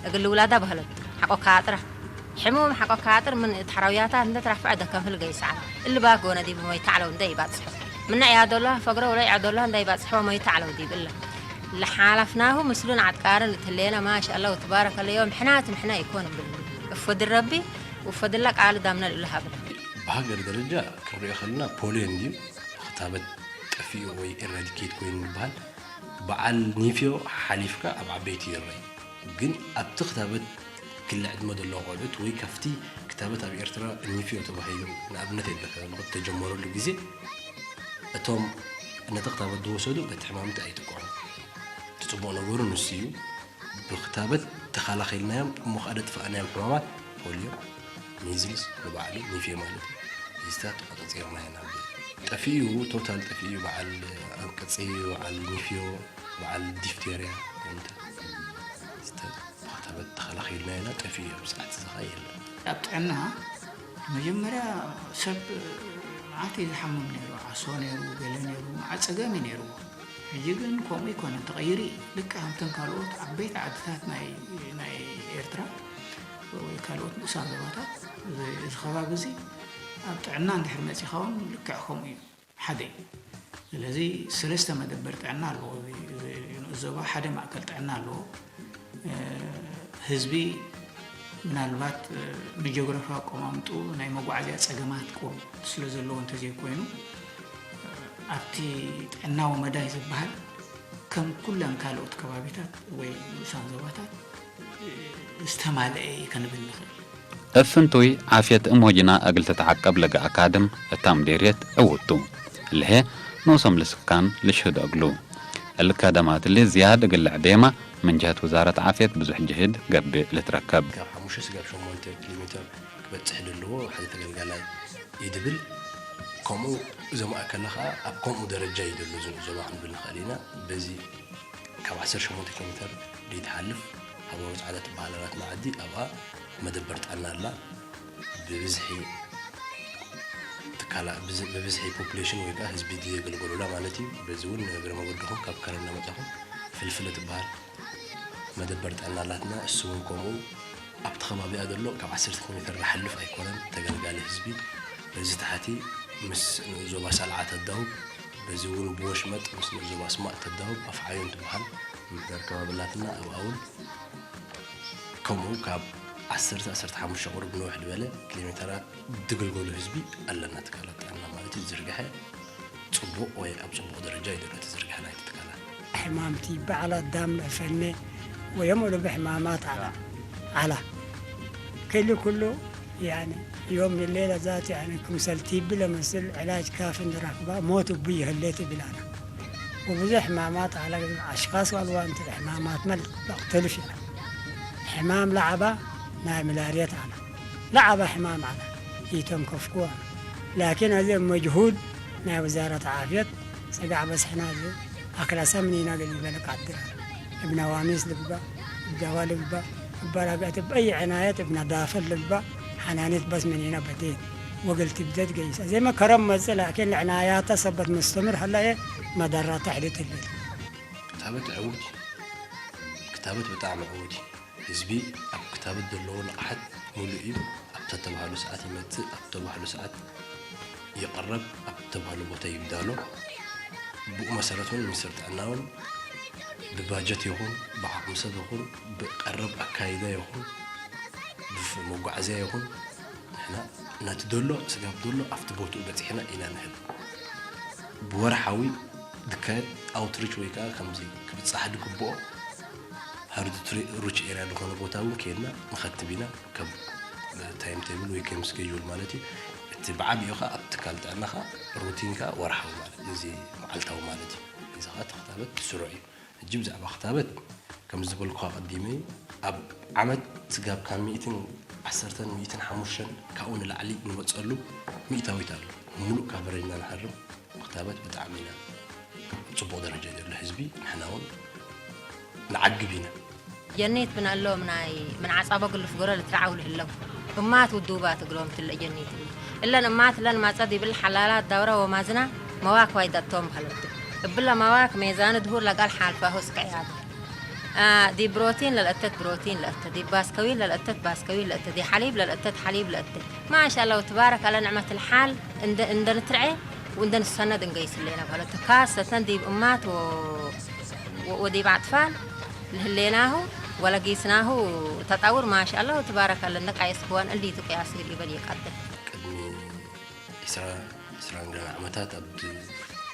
እግል ውላዳ በህለት ሐቆ ካጥራ ሕሙም ሐቆ ካጥር ምን እት ሐረውያታት እንደ ትራፍዐ እደ ከምህል ገይሳዕ እሊ ባጎነ ዲብ ሞይታ ዐለው እንደ ይባጽሑ ምና ያዶላ ፈግረ ወለ ያዶላ እንደ ይባጽሑ ሞይታ ዐለው ዲብ እለ ለሓለፍናሁ ምስሉን ዓጥቃርን እትሌና ማሻአላ ወትባረከለ ዮም ሕናት ምሕና ይኮን እብል እፈድል ረቢ ወፈድላ ቃል ዳምና ልእሉ ሃብና። ብሃገር ደረጃ ክንሪኦ ከለና ፖሊዮ እንድዩ ክታበት ጠፊኡ ወይ ኤራዲኬት ኮይኑ ይበሃል። በዓል ኒፍዮ ሓሊፍካ ኣብ ዓበይቲ ይረይ። ግን ኣብቲ ክታበት ክሊ ዕድመ ዘለዎም ቆልዑት ወይ ካብቲ ክታበት ኣብ ኤርትራ ኒፍዮ ተባሂሉ ንኣብነት የለ ተጀመረሉ ግዜ እቶም ነቲ ክታበት ዝወሰዱ በቲ ሕማምቲ ኣይጥቅዑን። እቲ ጽቡቕ ነገሩ ንሱ እዩ። ብክታበት ተኸላኺልናዮም እሞ ከኣ ደጥፋእናዮም ሕማማት ፖልዮ፣ ሚዝልስ ንባዕሉ ኒፌ ማለት እዩ። ሚዝታት ተቆጻጺርና ኢና። ጠፊኡ ቶታል ጠፊኡ በዓል ኣንቅጺ፣ በዓል ኒፍዮ፣ በዓል ዲፍቴርያ፣ ከምታ ብክታበት ተኸላኺልና ኢና። ጠፊኡ ኣብ ሰዓት እዚ ኸኣ የለን። ኣብ ጥዕና መጀመርያ ሰብ መዓት እዩ ዝሓምም ነይሩ፣ ዓሶ ነይሩ፣ ገለ ነይሩ፣ መዓት ጸገም እዩ ነይርዎ። ሕጂ ግን ከምኡ ኣይኮነን፣ ተቐይሩ እዩ። ልክዕ ከምተን ካልኦት ዓበይቲ ዓድታት ናይ ናይ ኤርትራ ወይ ካልኦት ንኡሳን ዞባታት እዚ ከባቢ እዚ ኣብ ጥዕና እንድሕር መጺኻ እውን ልክዕ ከምኡ እዩ። ሓደ እዩ። ስለዚ ሰለስተ መደበር ጥዕና ኣለዎ። እዚ ንኡስ ዞባ ሓደ ማእከል ጥዕና ኣለዎ። ህዝቢ ምናልባት ንጀግረፋ ኣቆማምጡ ናይ መጓዓዝያ ጸገማት ቁሩብ ስለ ዘለዎ እንተዘይኮይኑ ኣብቲ ጥዕናዊ መዳይ ዝበሃል ከም ኩለን ካልኦት ከባቢታት ወይ ንኡሳን ዞባታት ዝተማልአ እዩ ክንብል ንኽእል። እፍንቱይ ዓፍየት እሞጅና እግል ትትዓቀብ ለገ ኣካድም እታ ምዴርየት ዕውቱ። ለሀ ንኡሶም ልስካን ልሽህድ እግሉ። እልከ ደማትሊ ዝያድ እግል ዕዴማ ምን ጀህት ውዛረት ዓፍየት ብዙሕ ጅህድ ገብእ ልትረከብ። ካብ ሓሙሽተ ስጋብ ሸሞንተ ኪሎ ሜትር ክበጽሕ ደለዎ ሓደ ተገልጋላይ እዩ ድብል። ከምኡ እዞም ኣከለ ኸኣ ኣብ ከምኡ ደረጃ እዩ ደሎ ዝን ዞባ ክንብል ንኽእል ኢና። በዚ ካብ ዓሰርተ ሸሞንተ ኪሎ ሜትር ደይትሓልፍ ሃቦሮ ጻዕዳ ትበሃል ኣላት መዓዲ ኣብኣ መደበር ጥዕና ኣላ። ብብዝሒ ትካላ ብዝ- ብብዝሒ ፖፑሌሽን ወይ ከዓ ህዝቢ ድየገልገሉላ ማለት እዩ። በዚ እውን እግረ መገድኹም ካብ ከረን እናመጻኹም ፍልፍለ ትበሃል መደበር ጥዕና ኣላትና። እሱ እውን ከምኡ ኣብቲ ከባቢኣ ዘሎ ካብ ዓሰርተ ኪሎ ሜትር ዝሓልፍ ኣይኮነን ተገልጋሊ ህዝቢ። በዚ ታሕቲ ምስ ንኡስ ዞባ ሳልዓ ተዳውብ፣ በዚ እውን ብወሽመጥ ምስ ንኡስ ዞባ ኣስማጥ ተዳውብ ኣፍዓዮም ትበሃል ምምሕዳር ከባቢ ኣላትና። ኣብኣ እውን ከምኡ ካብ ዓሰርተ ዓሰርተ ሓሙሽተ ቁሩብ ንውሕ ዝበለ ኪሎ ሜተራት ድግልገሉ ህዝቢ ኣለና። ትካላት ጥዕና ማለት እዩ ዝርግሐ ጽቡቕ ወይ ኣብ ጽቡቕ ደረጃ እዩ ዘሎ እቲ ዝርግሐ ናይቲ ትካላት። ሕማምቲ በዓላት ዳም ለፈነ ወየም ወደ ብሕማማት ዓላ ዓላ ክል ኩሉ ያኒ ዮም ሌላ ዛት ያኒ ክምሰል ቲቢ ለመስል ዕላጅ ካፍ እንድራክባ ሞት እቡ ይህሌት ይብላና። ወብዙሕ ሕማማት ዓላ ኣሽኻስ ዋልዋ እንት ሕማማት መል በቅተልፍ ይላ ሕማም ለዓባ ናይ ምላርየት ዓላ ለዓባ ሕማም ዓላ ይተንከፍኩዋ። ላኪን ኣዚ መጅሁድ ናይ ውዛረት ዓፍየት ሰጋዕ በስሕና እዚ ኣክላሳ ምኒና ገል ይበለ ቃድር እብና ዋሚስ ልግባ እብዳዋ ልግባ እባራጋት በይ ዕናየት እብና ዳፈል ልግባ ሓናኔት በስ ምኒና በዴት ወገል ትብደት ገይሳ። ዘይ መከረም መጽእ ላኪን ዕናያታ ሰበት መስተምር ሀላየ መዳራታ ሕደት ህልት። ክታበት ዕውት ክታበት ብጣዕሚ ዕውት እዩ። ህዝቢ ኣብ ክታበት ዘለዎ ንቕሓት ሙሉእ እዩ። ኣብ ተተባህሉ ሰዓት ይመጽእ፣ ኣብ ተባህሉ ሰዓት ይቕረብ፣ ኣብ ተባህሉ ቦታ ይብዳሎ። ብኡ መሰረት እውን ሚኒስትር ጥዕና እውን ብባጀት ይኹን ብዓቕሚ ሰብ ይኹን ብቀረብ ኣካይዳ ይኹን ብፍ- መጓዓዝያ ይኹን ንሕና ነቲ ደሎ ስጋብ ደሎ ኣብቲ ቦትኡ በፂሕና ኢና ንህብ። ብወርሓዊ ዝካየድ ኣውትሪች ወይ ከዓ ከምዚ ክብፃሕ ዝግብኦ ሃርድ ሪች ኤርያ ዝኾነ ቦታ እውን ከይድና ንኸትብ ኢና። ከም ታይም ቴብል ወይ ከም ስኬጁል ማለት እዩ። እቲ ብዓብኡ ከዓ ኣብ ትካል ጥዕናኻ ሩቲንካ ወርሓዊ ማለት እዚ መዓልታዊ ማለት እዩ። እዚ ከዓ ተኽታበት ስሩዕ እዩ። ሕጂ ብዛዕባ ክታበት ከም ዝበልኩኻ ቀዲመ ኣብ ዓመት ስጋብ ካብ ሚእትን ዓሰርተን ሚእትን ሓሙሽተን ካብኡ ንላዕሊ ንመፀሉ ሚእታዊት ኣሎ። ሙሉእ ካቨሬጅና ንሃርም ክታበት ብጣዕሚ ኢና ኣብ ፅቡቕ ደረጃ ዘሎ ህዝቢ ንሕና እውን ንዓግብ ኢና። ጀኒት ብነእሎም ናይ ምን ዓጻቦ ግልፍ ጎረ ልትረዓው ልህለው። እማት ውዱባት እግሎም ትለ ጀኒት እለን እማት ለን ማጸድ ይብል ሓላላት ዳውራ ወማዝና መዋክ ዋይ ደቶም ባህለቱ። እብለ መዋክ ሜዛን ድሁር ለቃል ሓልፋ ሆስ ቀያት። ዲ ብሮቲን ለልእተት ብሮቲን ለእተ ዲ ባስከዊን ለልእተት ባስከዊን ለእተ ዲ ሓሊብ ለልእተት ሓሊብ ለእተ። ማሻ አላህ ወትባረክ አላ ንዕመት ልሓል እንደ እንደ ንትርዐ ወእንደ ንሰነድ እንገይስ ሌና ባህለቱ ካሰተን ዲብ እማት ወ ወዲብ ኣጥፋል ልህሌናሁ ወለጊስናሁ ተጣውር ማሻ አላህ ወትባረክ አላ እንደ ቃየስ ክዋን እንዲቱ ቅያስ ግድ ይበል ይቀጥል። ቅድሚ ዒስራ ዒስራን ገለ ዓመታት ኣብ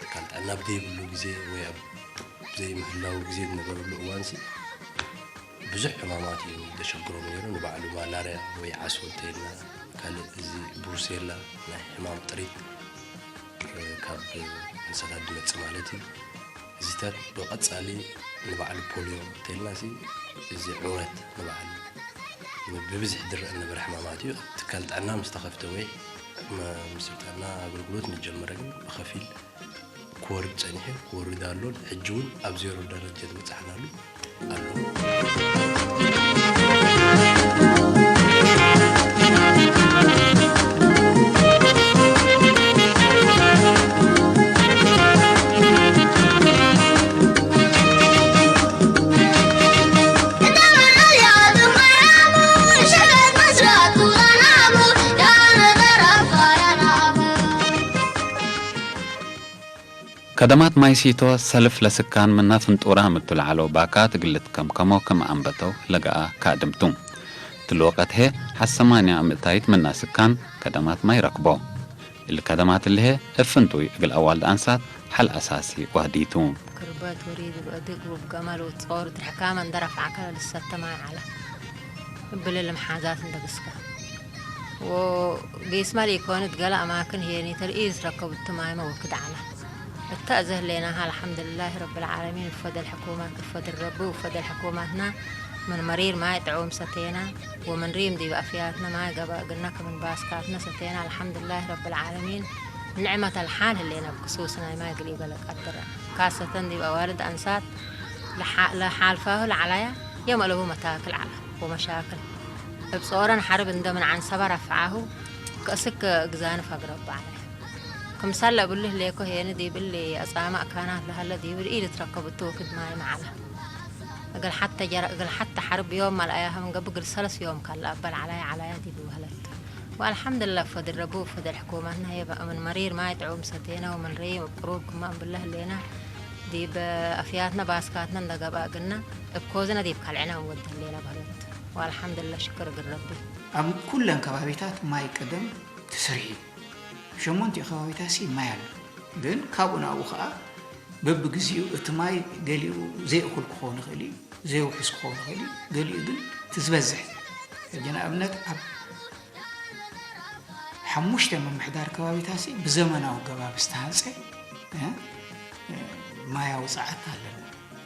ትካል ጥዕና ኣብ ዘይብሉ ግዜ ወይ ኣብ ዘይምህላው ግዜ ዝነበረሉ እዋንሲ ብዙሕ ሕማማት እዩ ዘሸግሮም ነይሩ። ንባዕሉ ማላርያ ወይ ዓሶ እንተይልና ካልእ እዚ ብሩሴላ ናይ ሕማም ጥሪት ካብ እንስሳታት ዝመጽእ ማለት እዩ። እዚታት ብቐጻሊ ንባዕሉ ፖልዮ እንተይልና ሲ እዚ ዕውረት ንባዕሉ ብብዝሒ ዝረአ ዝነበረ ሕማማት እዩ። ኣብ ትካል ጥዕና ምስ ተኸፍተ ወይ መ- ምስልጠና ኣገልግሎት ምስ ጀመረ ግን ብኸፊል ክወርድ ጸኒሑ ክወርድ ኣሎን ሕጂ እውን ኣብ ዜሮ ደረጃ ዝበጻሕናሉ ኣሎ። ከደማት ማይ ሲቶ ሰልፍ ለስካን ምና ፍንጡራ ምትልዓሎ ባካ ትግልት ከም ከሞ ከም ኣንበተው ለገኣ ካድምቱ። ትልወቀት ሄ ሐሰማንያ ምእታይት ምና ስካን ከደማት ማይ ረክቦ። እሊ ከደማት እሊ ሄ እፍንቱይ እግል ኣዋልድ ኣንሳት ሐል ኣሳሲ ዋህዲቱ። ክርበት ወሪድ ብእድግ ውብ ገመል ውጾር ድሕካ መንደር ኣፍዓከለ ልሰተ ማይ ዓላ። እብለ ልምሓዛት እንደግስካ። ወጌስማ ለኢኮንት ገለ ኣማክን ሄኒ ተርኢ ዝረከቡት ማይመ ወክድ ዓላ። እታ እዘህሌና ኣልሓምዱሊላህ ረብል ዓለሚን፣ ብፈደል ሕኩማት፣ ብፈደል ረቢ፣ ብፈደል ሕኩማትና ምን መሪር ማይ ጥዑም ሰቴና፣ ወምን ሪም ዲብ ኣፍያትና ማይ ገባእግና ከምን ባስካትና ሰቴና፣ ኣልሓምዱሊላህ ረብል ዓለሚን። ንዕመት ኣልሓል ህሌና ብክሱስ ናይ ማይ ግሊ ገለ ቀድረ። ካሰተን ዲብ ኣዋልድ ኣንሳት ለሓ-፣ ለሓልፋሁ ለዓላያ የመለቡ መታክል ዓላ ወመሻክል። እብ ጾረን ሓርብ እንደ ምን ዓንሰባ ረፍዓሁ ከእስክ እግዛንፍ ኣግረብ ዓላያ። ክምሳለ እብሉ ህሌኮ ሄኒ ዲብ እሊ ኣጻማእ ካናት ለሀለ ዲብ ኢድ ትረከብ እቱ ወክድ ማይ መዓላ። እግል ሐተ ጀረ-፣ እግል ሐተ ሐርብ ዮም መልአያሀ ምን ገብእ እግል ሰለስ ዮም ካልእ አበል ዐላየ ዐላየ ዲብ በህለት። ወአልሐምድለ ፈድል ረቡ ፈድል ሕኩመትነ ህዬ ምን መሪር ማይ ጥዑም ሰቴነ ወምን ረዪም እብ ቅሩብ ክመ እንብለ ህሌነ ዲብ አፍያትነ ባስካትነ እንደ ገብአ እግልነ እብ ኮዝነ ዲብ ከልዕነ እንወድ ህሌነ በህለት። ወአልሐምድለ ሽክር እግል ረቢ። ኣብ ኩለን ከባቢታት ማይ ቀደም ትስርሕ እዩ። ሸሞንቲኡ ከባቢታሲ ማይ ኣሎ። ግን ካብኡ ናብኡ ኸዓ በብግዜኡ እቲ ማይ ገሊኡ ዘይእኹል ክኸውን ይኽእል እዩ፣ ዘይውሑስ ክኸውን ይኽእል እዩ፣ ገሊኡ ግን እቲ ዝበዝሕ። ሕጂ ንኣብነት ኣብ ሓሙሽተ ምምሕዳር ከባቢታሲ ብዘመናዊ ኣገባብ ዝተሃንፀ፣ እ፣ እ፣ ማያዊ ፃዕት ኣለና።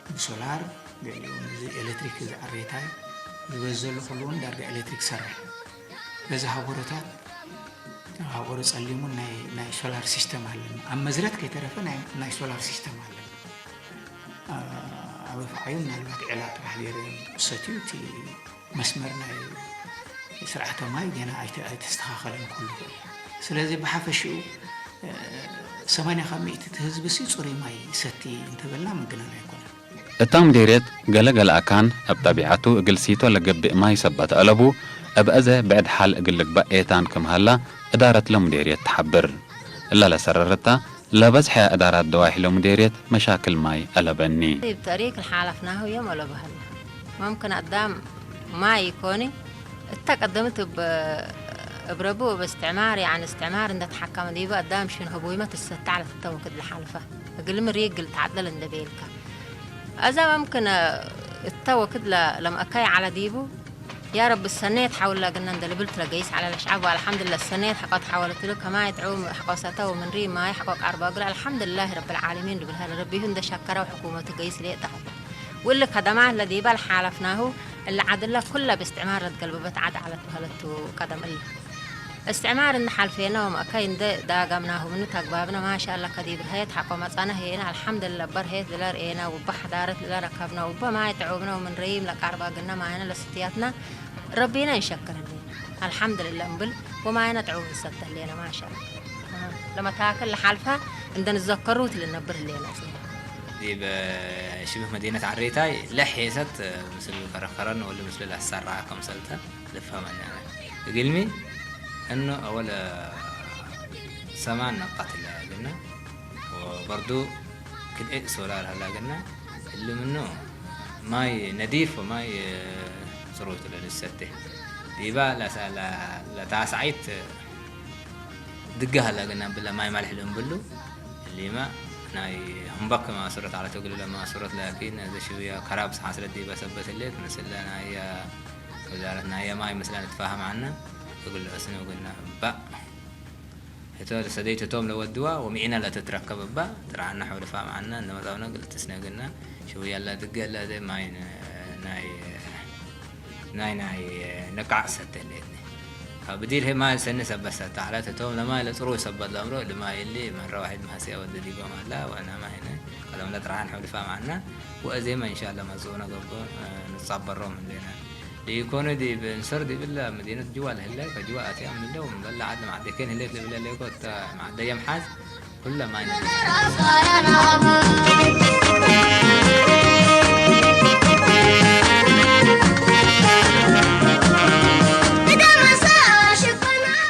ብሶላር፣ ገሊኡ ነዚ ኤሌክትሪክ እዚ ዓሬታ እዩ ዝበዝ ዘሎ፣ ኩሉ እውን ዳርጋ ኤሌክትሪክ ሰርሕ። በዚ ሃገሮታት፣ ሃገሩ ጸሊሙ ናይ፣ ናይ ሶላር ሲስተም ኣለና። ኣብ መዝረት ከይተረፈ ናይ፣ ናይ ሶላር ሲስተም ኣለና። አ-፣ ኣብ ኣፍዓዩ ምናልባት ዒላ ጥራሕ ገይሩ ሰትዩ እቲ መስመር ናይ ስርዓተ ማይ ገና ኣይተ-፣ ኣይተስተኻኸለን ክህሉ ይኽእል። ስለዚ ብሓፈሽኡ፣ እ፣ ሰማንያ ካብ ሚእቲ እቲ ህዝቢ ሲ ጽሩይ ማይ ይሰቲ እንተበልና ምግናን ኣይኮነን። እታ ሙዴርየት ገለ ገለ ኣካን እብ ጠቢዓቱ እግል ሲቶ ለገብእ ማይ ሰበት አለቡ፣ እብ አዘ ብዕድ ሐል እግል ልግባእ ኤታን ክም ሀላ እዳረት ለሙዴርየት ተሐብር። እለ ለሰረረታ ለበዝሐ እዳራት ደዋሒ ለሙዴርየት መሻክል ማይ አለበኒ። እብ ተእሪክ ለሓለፍናሁ ዮም አለቡ ሀላ። መምክን አዳም ማይ ኢኮኒ፣ እታ ቀደምት እብ፣ እብ ረቡ እብ እስትዕማር፣ ያዕኒ እስትዕማር እንደ ተሓከመ ዲቡ አዳም ሽን ህቡይመ ትሰተ ዐለት እተ ወክድ ለሓልፈ። እግልሚ ሪግ እግል ተዓደል እንደ ቤልካ። አዛ መምክን እተ ወክድ ለ-፣ ለምአካይ ዐለ ዲቡ፣ ያ ረቢ ሰኔት ሐውላ ግና እንደ ልብል ትለገይስ ዐለ ለሸዓብ፣ ወአልሐምድለ ሰኔት ሐቆ ተሐወለት እሉ ከማይ ጥዑም ሐቆ ሰተ ወምን ሪ ማይ ሐቆ ቃርባ እግል አልሐምድላህ ረብል ዓለሚን ልብል ሀለ ረቢሁ እንደ ሸከረ ወሕኩመቱ ገይስ ሌጠ ሀለ። ወእሊ ከደማት ለዲበ ለሓለፍናሁ እሊ ዐድ እለ ኩለ ብእስትዕማር ለትገልበበት ዐድ ዐለት በህለቱ ቀደም እሊ። እስትዕማር እንደ ሐልፌነ ወመእከይ እንደ ዳገምናሁ ምኑ ተግባብነ ማሻአላ ከዲብ ርሀየት ሐቆ መጸነ ህዬነ አልሐምድለ እበ ርሀየት ልለ ርኤነ ውበ ሐዳረት ልለ ረከብነ ውበ ማይ ጥዑምነ ወምን ረይም ለቃርባ ግነ ማይነ ለስትያትነ ረቢነ እንሸክር ህሌነ። አልሐምድልለ እምብል ወማይነ ጥዑም እንሰተ ህሌነ ማሻአላ። ለመታክል ለሐልፈ እንደ ንዘከሩ እት ልነብር ህሌነ። ዲብ ሽብህ መዲነት ዓሬታይ ለሐይሰት ምስል ከረከረን ወለ ምስል ለአሰራ ከምሰልተ ልፍሀመነ። እግልሚ እኖ አወለ ሰማን ነቃት እለ እግልነ ወበርዱ ክልኤ ሶላር ሀላ እግልነ እሊ ምኑ ማይ ነዲፍ ወማይ ጽሩይ እለ ልሰቴ። ዲባ ለሳ-፣ ለ-፣ ለታስዓይት ድገ ሀላ ግና ብለ ማይ ማልሕ ልእምብሉ እሊማ ናይ ሁምባክ ማእሰረት ዓለት እግል ለማእሰረት ላኪን እዚ ሽውያ ከራብ ሰሓስረት ዲበ ሰበት ህሌት ምስለ ናየ ወዛረት ናየ ማይ ምስላ ንትፋህም ዓነ እግል እስነ ግና እባ እቶ ሰደይት እቶም ለወድዋ ወሚዒና ለተትረከብ እባ ጥርዓና ሐው ልፋም ዓነ እንደመጻውነ ግልትስነ ግና ሽውያ ላ ድገ ላ ዘይ ማይ ን-፣ ናይ ናይ፣ ናይ ነቃዕ ሰተ ህሌትኒ። ካብ ብዲል ህማይ ሰኒ ሰበት ሰተ ዓለት እቶም ለማይ ለጽሩይ ሰበት ለእምሮ፣ ልማይ እሊ መረ ዋሒድ ማህስያ ወዲ ዲጎም አላ፣ ወአናማ ህነ ቀደም ለጥርዓን ሐውልፋ ማዕና፣ ወአዜመ እንሻአላ መጽኡነ ገብኦ፣ ንጻበሮም ህሌና። ዲኮነ ዲብ እንሰር ዲብላ መዲነት ጅዋ ለህለ፣ ከጅዋ አትያ ምንለው፣ ምንበላ ዓድ ማዕደኬን ህሌት ልብለ ሌኮ፣ እታ ማዕደ የምሓዝ፣ ኩለ ማይ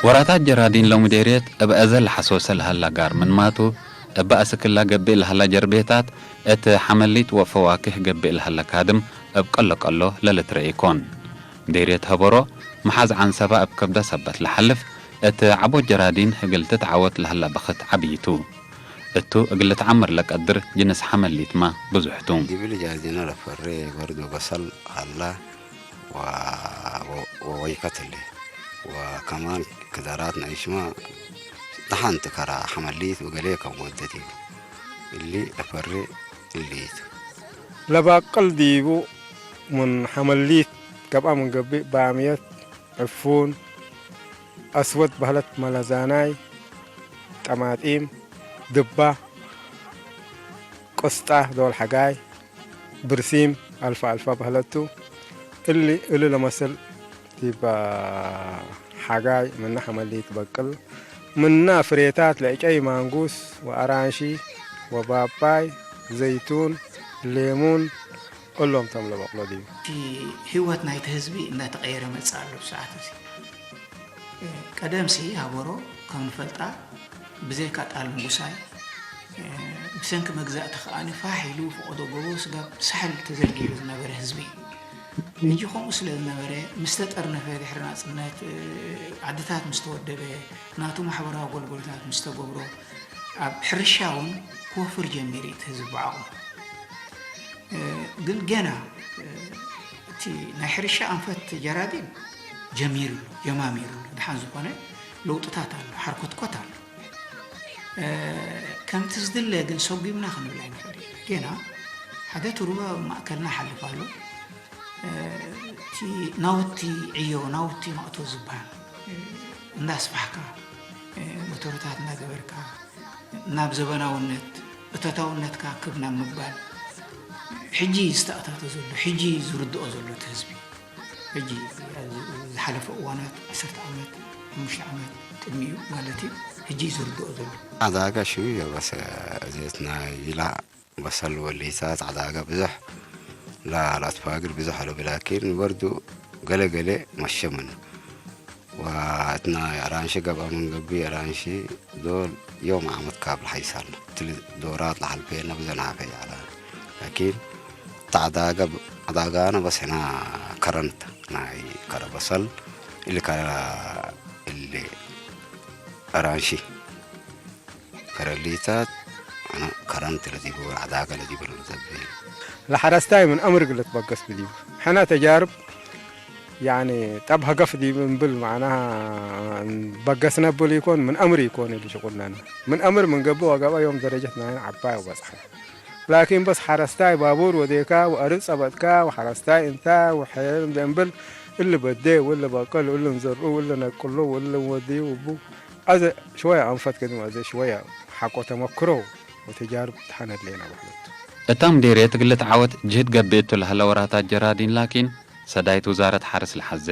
ወራታት ጀራዲን ለሙዴርየት እብ አዘ ለሐሶሰ ለሀላ ጋር ምንማቱ፣ እበ አስክላ ገብእ ለሀላ ጀርቤታት፣ እት ሐመሊት ወፈዋክህ ገብእ ለሀለ ካድም እብ ቀሎ ቀሎ ለልትረኤ ኢኮን። ሙዴርየት ሀበሮ፣ መሓዝ ዐንሰባ እብ ከብደ ሰበት ለሐልፍ፣ እት ዐቦ ጀራዲን እግል ትትዓወት ለሀላ በክት ዐብዪ ቱ። እቱ እግል ልትዓምር ለቀድር ጅንስ ሐመሊትመ ብዙሕ ቱ። ዲብሊ ጃርዲኖ ለፈሬ በርዶ በሰል ሀላ ወ-፣ ወ-፣ ወወይከት ህሌ። ወከማን ክዳራት ነኢሽመ ደሐን ትከራ ሐመሊት ወገሌ ከም ወደት እዩ። እሊ ለፈሪ እሊ እዩ። ለባቅል ዲቡ ምን ሐመሊት ገብአ ምን ገብእ ባምየት፣ ዕፉን፣ አስወድ በህለት መለዛናይ፣ ጠማጢም፣ ድባ፣ ቆስጣ ዶል ሐጋይ፣ ብርሲም አልፋ አልፋ በህለቱ። እሊ እሊ ለመስል ዲብ ሐጋይ ምነ ሐመሊት በቅል። ምነ ፍሬታት ለእጨይ ማንጉስ ወአራንሺ ወባባይ ዘይቱን ሌሙን እሎም ቶም ለበቅሎ ዲብ። እቲ ህይወት ናይቲ ህዝቢ እናተቐየረ መጽእ ኣሎ ብሰዓት እዚ። ቀደምሲ ሃበሮ ከም ንፈልጣ ብዘይካ ጣል ምጉሳይ ብሰንኪ መግዛእቲ ከኣ ፋሕ ኢሉ ፈቐዶ ጎቦ ስጋብ ሳሕል ተዘርጊሑ ዝነበረ ህዝቢ እዩ። ሕጂ ከምኡ ስለ ዝነበረ ምስ ተጠርነፈ ድሕሪ ናጽነት ዓድታት ምስ ተወደበ ናቱ ማሕበራዊ ኣገልግሎታት ምስ ተገብሮ ኣብ ሕርሻ እውን ክወፍር ጀሚሩ እቲ ህዝቢ ብዓቕሙ። ግን ገና እቲ ናይ ሕርሻ ኣንፈት ጀራዲን ጀሚሩ ኣሎ፣ ጀማሚሩ ኣሎ። ደሓን ዝኾነ ለውጥታት ኣሎ፣ ሓርኮትኮት ኣሎ። ከምቲ ዝድለ ግን ሰጒምና ክንብል ኣይንኽእል ኢና። ገና ሓደ እቲ ሩባ ኣብ ማእከልና ይሓልፍ ኣሎ። እቲ ናውቲ ዕዮ፣ ናውቲ ማእቶ ዝበሃል እንዳስፋሕካ፣ ሞተርታት እንዳገበርካ፣ ናብ ዘበናውነት፣ እቶታውነትካ ክብ ናብ ምባል፣ ሕጂ ዝተኣታቶ ዘሎ፣ ሕጂ ዝርድኦ ዘሎ እቲ ህዝቢ። ሕጂ ዝሓለፈ እዋናት ዓሰርተ ዓመት፣ ሓሙሽተ ዓመት ቅድሚኡ ማለት እዩ፣ ሕጂ እዩ ዝርድኦ ዘሎ። ኣዛጋ ሽው የበሰ እዜት ናይ ይላ በሰል ወሊታት ኣዛጋ ብዙሕ ላላት ፋግር ብዙሕ ኣለ ብላኪን ንበርዱ ገለ ገለ መሸምን ወእትና ኣራንሺ ገብኣ መንገቢ ኣራንሺ ዶል ዮም ዓመት ካብ ልሓይሳልና ትል ዶራት ለሓልፈየና ብዘናፈ ያላ ላኪን ተዓዳጋ ኣዳጋና በስ ሕና ከረንት ናይ ከረ በሰል እሊ ከረ እሊ ኣራንሺ ከረሊታት ከረንት ለዚቡ ዓዳጋ ለዚቡ ለዘብ ለሐረስታይ ምን አምር ግለት በገስ ብዲቡ ሕና ተጃርብ ያኒ ጠብ ሀገፍ ዲብ እንብል ማዕናሃ በገስነ ብል ይኮን ምን አምር ይኮን ኢሉ ሽቁልነና ምን አምር ምን ገብእ ወገባ ዮም ደረጀት ናይን ዓባይ ወበጽሐ ላኪን በስ ሐረስታይ ባቡር ወዴካ ወአርድ ጸበጥካ ወሐረስታይ እንታ ወሐየል እንደ እንብል እሊ በዴ ወለ በቀል ወለ እንዘርኡ ወለ ነቅሉ ወለ እንወድዩ እቡ አዘ ሽወያ አንፈት ገዲም አዘ ሽወያ ሐቆ ተመክሮ ወተጃርብ ተሐነድሌና በህለቱ። እታ ምዴርየት እግል ልትዓወት ጅህድ ገብእ እቱ ለሀለ ወራታት ጀራዲን ላኪን ሰዳይት ውዛረት ሐርስ ለሐዜ።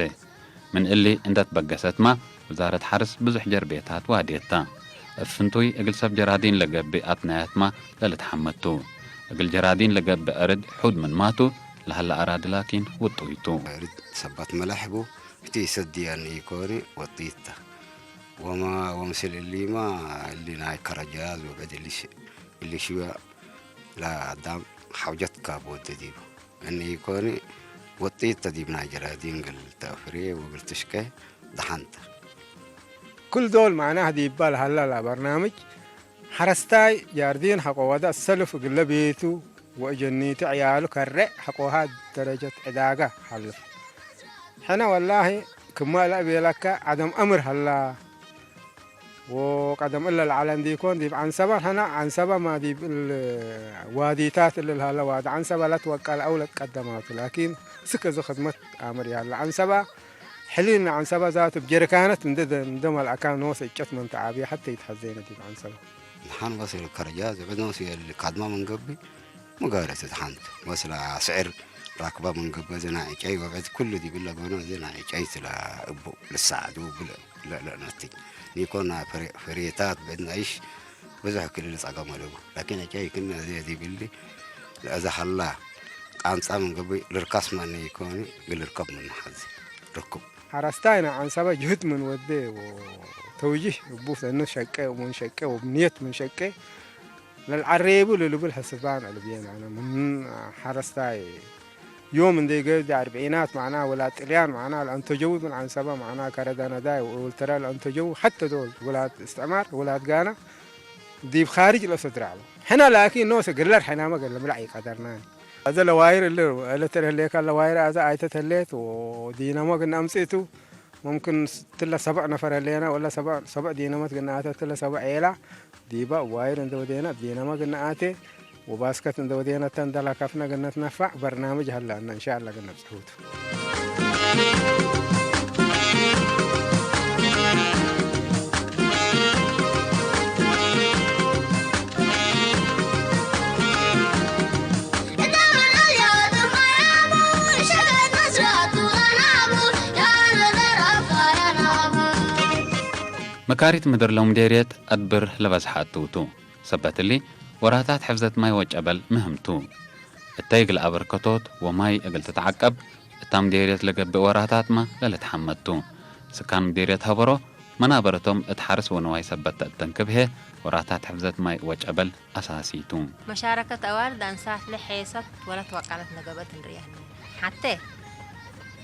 ምን እሊ እንደ ትበገሰትማ፣ ውዛረት ሐርስ ብዙሕ ጀርቤታት ዋድየታ። እብ ፍንቱይ እግል ሰብ ጀራዲን ለገብእ አትናያትማ ለልትሐመድ ቱ። እግል ጀራዲን ለገብእ አርድ ሑድ ምንማቱ፣ ለሀለ አራዲ ላኪን ውጡይ ቱ። አርድ ሰበት መለሕቡ፣ ህቲ ሰድያን ኢኮኒ ወጢት ተ። ወማ ወምስል እሊማ እሊ ናይ ከረጃዝ ወብዕድ እሊ ሽወ ለአዳም ሐውጀት ካብ ወደ ዲቡ። እኒ ኢኮኒ ወጢት ተ ዲብ ናይ ጀራዲን እግል ተአፍሬ ወእግል ትሽቄ ደሐን ተ። ክል ዶል ማዕናህ ዲባ ለሀላ ለበርናምጅ ሐረስታይ ጃርዲን ሐቆ ወደ ሰልፍ እግለ ቤቱ ወእጀኒቱ ዕያሉ ከሬዕ ሐቆሃ ደረጀት ዕዳጋ ሐልፍ። ሕነ ወላሂ ክመ ለእቤለከ ዐደም አምር ሀላ ወቀደም እለ ለዐለ እንዲኮን ዲብ ዐንሰበ ሕነ ዐንሰበ ማ ዲብ እል ዋዲታት እለ ለሀለ ዋዲ ዐንሰበ ለትወቀል አው ለትቀደማቱ ላኪን ስክ እዚ ክድመት አምር ይሀለ ዐንሰበ ሕሊል ነዐንሰበ ዛቱ እብ ጀሪካነት እንዴ መልአካ ኖሰ እጨት ምን ተዓብየ ሐቴ ይትሐዜነ ዲብ ዐንሰበ። ደሐን በስ ከረጃ ዝዕድ ኖስ የሊ ካድማ ምን ገብእ መጋረት ደሐንት በስ ለስዕር ራክባ ምን ገብእ እዘ ናይ ዕጨይ ወብዕድ ኩሉ ዲብለ ገኖ እዘ ናይ ዕጨይ ስለ እቡ ልሳዕዱ ብለ ለእለእነትኝ ኒኮና ፍሬታት ብዕድ ናይሽ ብዙሕ ክልል ጸገም ኣለቡ ላኪን ዕጨይ ክነ እዘ ዲብሊ ለእዘ ሀላ ቃንጻ ምን ገብእ ልርካስ መን ይኮኒ ግልርከብ ምን ሐዚ ርኩብ። ሐረስታይ ናይ ዐንሰበ ጅህድ ምን ወዴ ወተውጂህ እቡ ሰኑ ሸቄ ወምን ሸቄ ወብንየት ምን ሸቄ ለልዐሬቡ ለልብል ሕስባን አልብየን አነ ምን ሐረስታይ ዮም እንዴ ገብዲ አርብዒናት ማዕና ወላ ጥልያን ማዕና ለአንተጀው ምን ዐንሰበ ማዕና ከረደ ነዳይ ወኤውልተረ ለአንተጀው ሐተ ዶል ውላድ እስትዕማር ውላድ ጋና ዲብ ካርጅ ለሰድራዕቦ ሕነ ላኪን ኖሰ ግለር ሕናመ ገለ ምላዕ ይቀደርናን። አዘ ለዋይር እሊ እለ ተደህሌካ ለዋይር አዘ አይተ ተሌት ወዲነሞ ግን አምጽእቱ ሙምክን ትለ ሰብዕ ነፈር ህሌና ወለ ሰብዕ ሰብዕ ዲነመት ግን አተ ትለ ሰብዕ ኤላ ዲባ ዋይር እንደ ወዴና ዴናማ ግና ኣቴ ወባስከት እንደ ወዴና ተንደላ ካፍና ግነት ነፋዕ በርናምጅ ሀላና እንሻላ ግነት ጽሑት። መካሪት ምድር ሎም ዴርየት ኣድብር ለበዝሓ እትውቱ ሰበት እሊ ወራታት ሕፍዘት ማይ ወጨበል ምህምቱ። እተይ እግል ኣበርከቶት ወማይ እግል ትትዓቀብ እታም ዴርየት ለገብእ ወራታት ማ ለልትሓመቱ። ስካን ዴርየት ሀበሮ መናበረቶም እት ሓርስ ወንዋይ ሰበት ተእተንክብሄ ወራታት ሕፍዘት ማይ ወጨበል ኣሳሲቱ። መሻረከት ኣዋልድ ኣንሳት ለሐየሰት ወለት ወቃለት ነገበት እንርእያ። ሓተ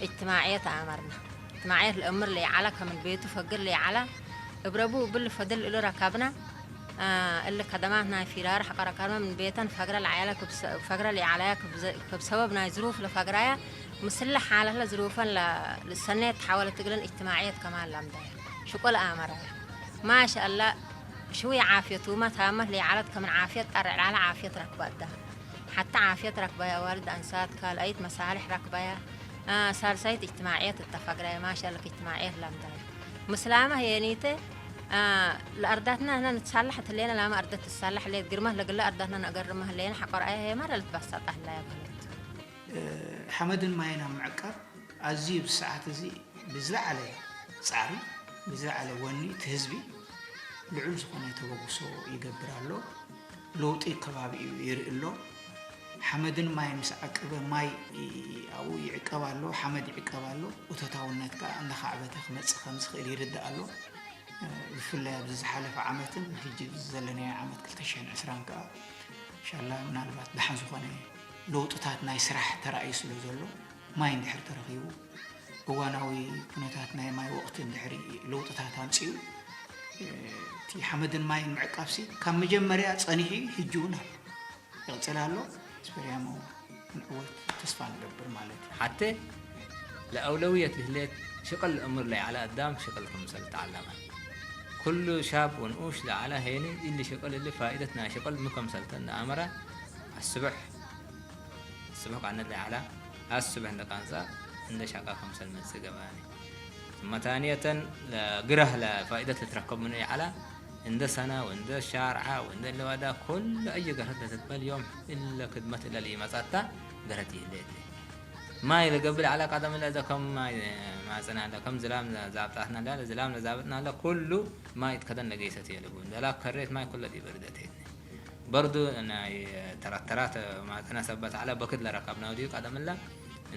እጅትማዕየት ኣመርና። እጅትማዕየት ለእምር ለይዓላ ከምን ቤቱ ፈግር ለይዓላ እብረቡ እብል ፈድል እሉ ረካብና። እሊ ከደማት ናይ ፊራር ሐቀረካርመ ምን ቤተን ፈግረ ለዓያላ ፈግረ ለይዓላያ ከብ ሰበብ ናይ ዝሩፍ ለፈግራያ ምስለ ሓለለ ዝሩፈን ልሰነየት ተሓወለት እግለን እጅትማዕየት ከማን ላምዳያ ሽቆል ኣመራያ ማሻ ኣላ ሽዊ ዓፍየት ውመት ሃመት ለይዓለት ከምን ዓፍየት ጠርዕ ላለ ዓፍየት ረክባ እዳ ሓታ ዓፍየት ረክባያ ዋልድ ኣንሳት ካልኣይት መሳልሕ ረክባያ ሳልሳይት እጅትማዕየት እተፈግራያ ማሻ ኣላ እጅትማዕየት ላምዳያ ምስላመ ሄኒተ ለኣርዳትና ህና ንትሳላሕ ትሌና ላመ ኣርደት ትሳላሕ ሌት ግርመት ለግለ ኣርዳትና ነገርመ ህሌና ሓቆርኣያ ሄማ ለልትባሳጣ ህላያ ማለት ሓመድን ማይን ኣብ ምዕቃብ ኣዝዩ ብሰዓት እዚ ብዝለዓለ ጻዕሪ ብዝለዓለ ወኒ እቲ ህዝቢ ልዑል ዝኾነ ተበግሶ ይገብር ኣሎ። ለውጢ ከባቢኡ ይርኢ ኣሎ። ሓመድን ማይ ምስ ዓቀበ ማይ ኣብኡ ይዕቀብ ኣሎ፣ ሓመድ ይዕቀብ ኣሎ። እቶታውነት ከኣ እንዳኻዕበተ ክመጽእ ከም ዝኽእል ይርዳእ ኣሎ። ብፍላይ ኣብዚ ዝሓለፈ ዓመትን ሕጂ ዘለናዮ ዓመት ክልተ ሽሕን ዕስራን ከኣ ኢንሻላ ምናልባት ደሓን ዝኾነ ለውጥታት ናይ ስራሕ ተራእዩ ስለ ዘሎ ማይ እንድሕር ተረኺቡ እዋናዊ ኩነታት ናይ ማይ ወቕቲ እንድሕሪ ለውጥታት ኣምፂኡ እቲ ሓመድን ማይን ምዕቃብሲ ካብ መጀመርያ ፀኒሑ ሕጂ እውን ኣሎ ይቕፅል ኣሎ ስፐርያሞ ክንዕወት ተስፋ ንገብር ማለት እዩ ሓተ ለአውለውየት ልህሌት ሽቅል እምር ለይዓለ አዳም ሽቅል ክምሰል ተዓለመ ኩሉ ሻብ ወንኡሽ ለዓለ ሄኒ እሊ ሽቅል እሊ ፋኢደት ናይ ሽቅል ምከምሰልተን ለአመረ አስብሕ ስብሕ ቃነት ለዓላ አስብሕ እንደ ቃንጻ እንደ ሻቃ ከምሰል መጽእ ገባኒ ثم ثانية ግረህ ለፋኢደት ልትረከብ ምኑ የዓላ እንደ ሰና ወእንደ ሻርዓ ወእንደ ለዋዳ ኩሉ አየ ገርሀት ለትትበል ዮም እለ ክድመት እለ ልኢመጻታ ገርሀት ይህሌት ማይ ለገብእ ለዓላ ቀደም እለ እዘ ከም ማይ ማጽና እለ ከም ዝላም ዛብጣትና እለ ዝላም ለዛብጥና እለ ኩሉ ማይ እትከደን ለገይሰት የልቡ እንደላ ከሬት ማይ ኩለ ዲበርደቴት በርዱ ናይ ተራተራት ማፀና ሰበት ዓላ በክድ ለረካብናው ድዩ ቀደምላ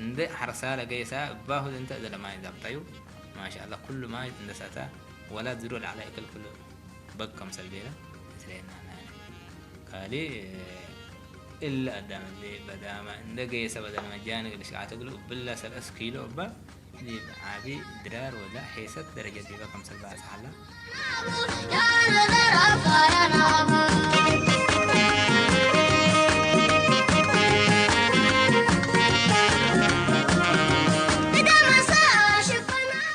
እንደ ሓርሳ ለገይሳ እባሁ እንተ ዘለማይ ዛብጣዩ ማሻአላ ኩሉ ማይ እንደሰተ ወላ ዝዶ ለዓላ እክል ኩሉ በግ ከምሰል ቤለ ስለና ካሊ እል ኣዳም እንደ በዳማ እንደ ገይሰ በደል መጃን ግልሽ አትግሉ ብላ ሰለስ ኪሎ እባ ዲብ ዓቢ ድራር ወላ ሔሰት ደረጀት ዲበ ከምሰል ባጽሓላ።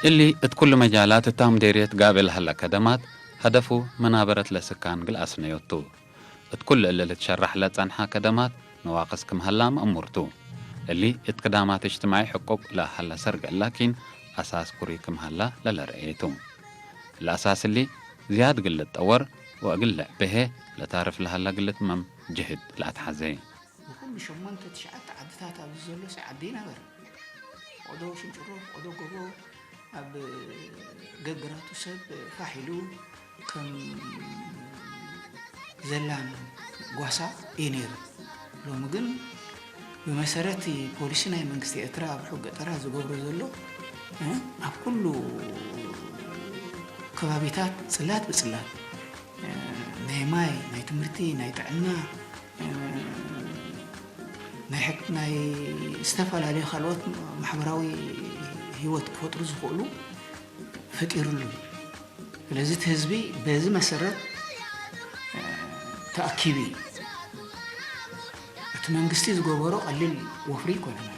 እሊ እት ኩሉ መጃላት እታ ምዴርየት ጋቤ ለሀላ ከደማት ሀደፉ መናበረት ለስካን ግል ኣስነዮቱ። እት ኩሉ እሊ ልትሸራሕ ለጸንሐ ከደማት ነዋቅስ ክም ሀላ መእሙርቱ። እሊ እት ክዳማት እጅትማዒ ሕቁቅ ለሀለ ሰርገ ላኪን ኣሳስ ኩሪ ክም ሀላ ለለረኤቱ። ለኣሳስ እሊ ዝያድ እግል ልጠወር ወእግል ልዕቤሄ ለታርፍ ለሀለ እግል ልትመም ጅህድ ለኣትሓዜ። ብኹሉ ሸሞንተ ትሽዓተ ዓድታት ኣብዚ ዘሎሲ ዓዲ ይነበረ። ፍቖዶ ሽንጭሮ፣ ፍቖዶ ጎቦ፣ ኣብ ገገራቱ ሰብ ፋሕ ኢሉ ከም ዘላን ጓሳ እዩ ነይሩ። ሎሚ ግን ብመሰረት ፖሊሲ ናይ መንግስቲ ኤርትራ ኣብ ርሑቕ ገጠራት ዝገብሮ ዘሎ ኣብ ኩሉ ከባቢታት ጽላት ብጽላት ናይ ማይ፣ ናይ ትምህርቲ፣ ናይ ጥዕና፣ ናይ ዝተፈላለዩ ካልኦት ማሕበራዊ ህይወት ክፈጥሩ ዝኽእሉ ፈጢሩሉ እዩ። ስለዚ እቲ ህዝቢ በዚ መሰረት ተኣኪቡ እዩ። እቲ መንግስቲ ዝገበሮ ቀሊል ወፍሪ ኣይኮነን።